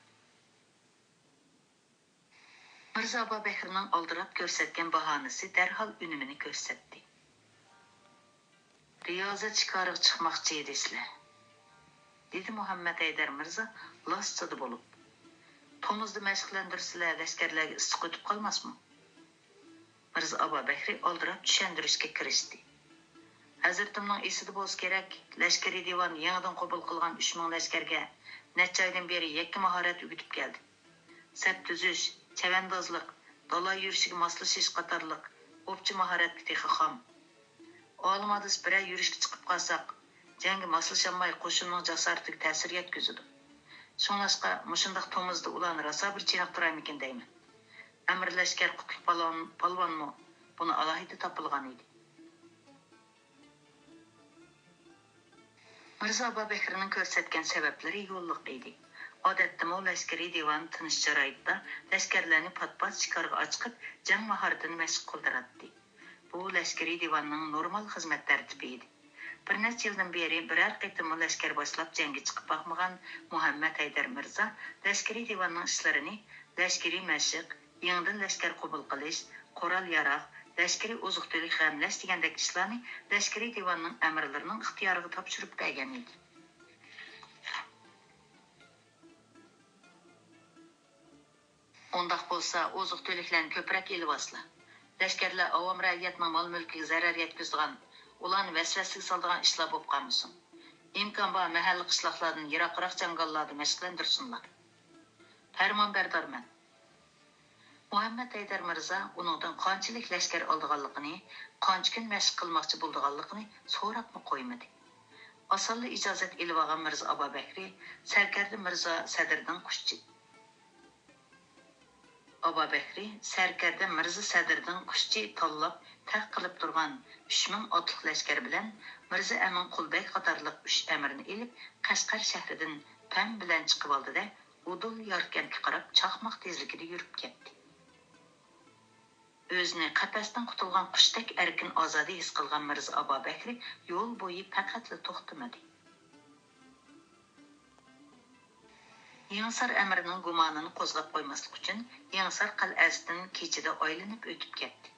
مىرزا ئابابەكرىنىڭ ئالدىراپ كۆرسەتكەن باھانىسى دەرھال ئۈنۈمىنى كۆرسەتتى. رىيازەت شىكارىغا چىقماقچى ئىدى سىلەر، دېدى مۇھەممەد ھەيدەر مىرزا لاسسىدە بولۇپ. تومۇزدا مەشىقلەندۈرسىلە، لەشكەرلەرگە ئىسسىق ئۆتۈپ قالماسمۇ؟ مىرزا ئابابەكرى ئالدىراپ چۈشەندۈرۈشكە كىرىشتى. ھەزرىتىمنىڭ ئېسىدە بولسا كېرەك، لەشكىرىي دىۋان يېڭىدىن قوبۇل قىلغان ئۈچ مىڭ لەشكەرگە نەچچە ئايدىن بېرى يەككە ماھارەت ئۆگىتىپ كەلدى. سەپ تۈزۈش، چەۋەندازلىق، دالا يۈرۈشىگە ماسلىشىش قاتارلىق ئوپچە ماھارەتكە تېخى خام. ئالىم ھادىس بىرەر يۈرۈشكە چىقىپ قالساق، جەڭگە ماسلىشالماي قوشۇننىڭ جاسارىتىگە تەسىر يەتكۈزىدۇ. شۇڭلاشقا مۇشۇنداق تومۇزدا ئۇلارنى راسا بىر چېنىقتۇرايمىكىن دەيمەن. ئەمىرلەشكەر قۇتلۇق پالۋان، پالۋانمۇ بۇنى ئالاھىدە تاپىلىغان ئىدى. مىرزا ئابابەكرىنىڭ كۆرسەتكەن سەۋەبلىرى يوللۇق ئىدى. ئادەتتىمۇ لەشكىرىي دىۋان تىنچ شارائىتتا لەشكەرلەرنى پات-پات شىكارغا ئاچىقىپ، جەڭ ماھارىتىنى مەشىق قىلدۇراتتى. بۇ لەشكىرىي دىۋاننىڭ نورمال خىزمەت تەرتىپى ئىدى. بىر نەچچە يىلدىن بېرى بىرەر قېتىممۇ لەشكەر باشلاپ جەڭگە چىقىپ باقمىغان مۇھەممەد ھەيدەر مىرزا لەشكىرىي دىۋاننىڭ ئىشلىرىنى لەشكىرىي مەشىق، يېڭىدىن لەشكەر قوبۇل قىلىش، قورال-ياراغ، لەشكىرىي ئوزۇق-تۈلۈك غەملەش دېگەندەك ئىشلارنى لەشكىرىي دىۋاننىڭ ئەمىرلىرىنىڭ ئىختىيارىغا تاپشۇرۇپ بەرگەن ئىدى. ئۇنداق بولسا، ئوزۇق-تۈلۈكلەرنى كۆپرەك ئېلىۋالسىلا. لەشكەرلەر ئاۋام رەئىيەتنىڭ مال-مۈلكىگە زەرەر يەتكۈزىدىغان، ئۇلارنى ۋەسۋەسىگە سالىدىغان ئىشلار بولۇپ قالمىسۇن. ئىمكان بار مەھەللە قىشلاقلاردىن يىراقراق جاڭگاللاردا مەشىقلەندۈرسۇنلار. پەرمانبەردارمەن. مۇھەممەد ھەيدەر مىرزا ئۇنىڭدىن قانچىلىك لەشكەر ئالىدىغانلىقىنى، قانچە كۈن مەشىق قىلماقچى بولىدىغانلىقىنى سوراپمۇ قويمىدى. ئاسانلا ئىجازەت ئېلىۋالغان مىرزا ئابابەكرى سەركەردە مىرزا سەدىردىن قۇشچى، ئابابەكرى سەركەردە مىرزا سەدىردىن قۇشچى تاللاپ تەق قىلىپ تۇرغان ئۈچ مىڭ ئاتلىق لەشكەر بىلەن مىرزا ئەمىن قۇلبەگ قاتارلىق ئۈچ ئەمىرنى ئېلىپ، قەشقەر شەھىرىدىن پەم بىلەن چىقىۋالدى-دە، ئۇدۇل ياركەنتكە قاراپ چاقماق تېزلىكىدە يۈرۈپ كەتتى. ئۆزىنى قەپەستىن قۇتۇلغان قۇشتەك ئەركىن-ئازادە ھېس قىلغان مىرزا ئابابەكرى يول بويى پەقەتلا توختىمىدى. يېڭىسار ئەمىرىنىڭ گۇمانىنى قوزغاپ قويماسلىق ئۈچۈن، يېڭىسار قەلئەسىدىن كېچىدە ئايلىنىپ ئۆتۈپ كەتتى.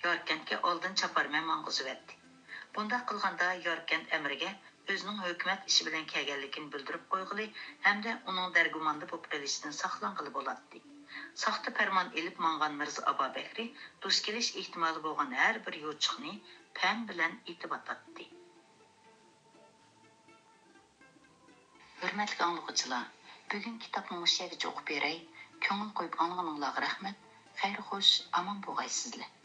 ياركەنتكە ئالدىن چاپارمەن ماڭغۇزۇۋەتتى. بۇنداق قىلغاندا، ياركەنت ئەمىرىگە ئۆزىنىڭ ھۆكۈمەت ئىشى بىلەن كەلگەنلىكىنى بىلدۈرۈپ قويغىلى ھەمدە ئۇنىڭ دەرگۇماندا بولۇپ قېلىشىدىن ساقلانغىلى بولاتتى. ساختا پەرمان ئېلىپ ماڭغان مىرزا ئابابەكرى دۇچ كېلىش ئېھتىمالى بولغان ھەر بىر يوچۇقنى پەم بىلەن ئېتىۋاتاتتى. ھۆرمەتلىك ئاڭلىغۇچىلار، بۈگۈنكى كىتابنى مۇشۇ يەرگىچە ئوقۇپ بېرەي. كۆڭۈل قويۇپ ئاڭلىغىنىڭلارغا رەھمەت. خەير خوش، ئامان بولغايسىزلەر.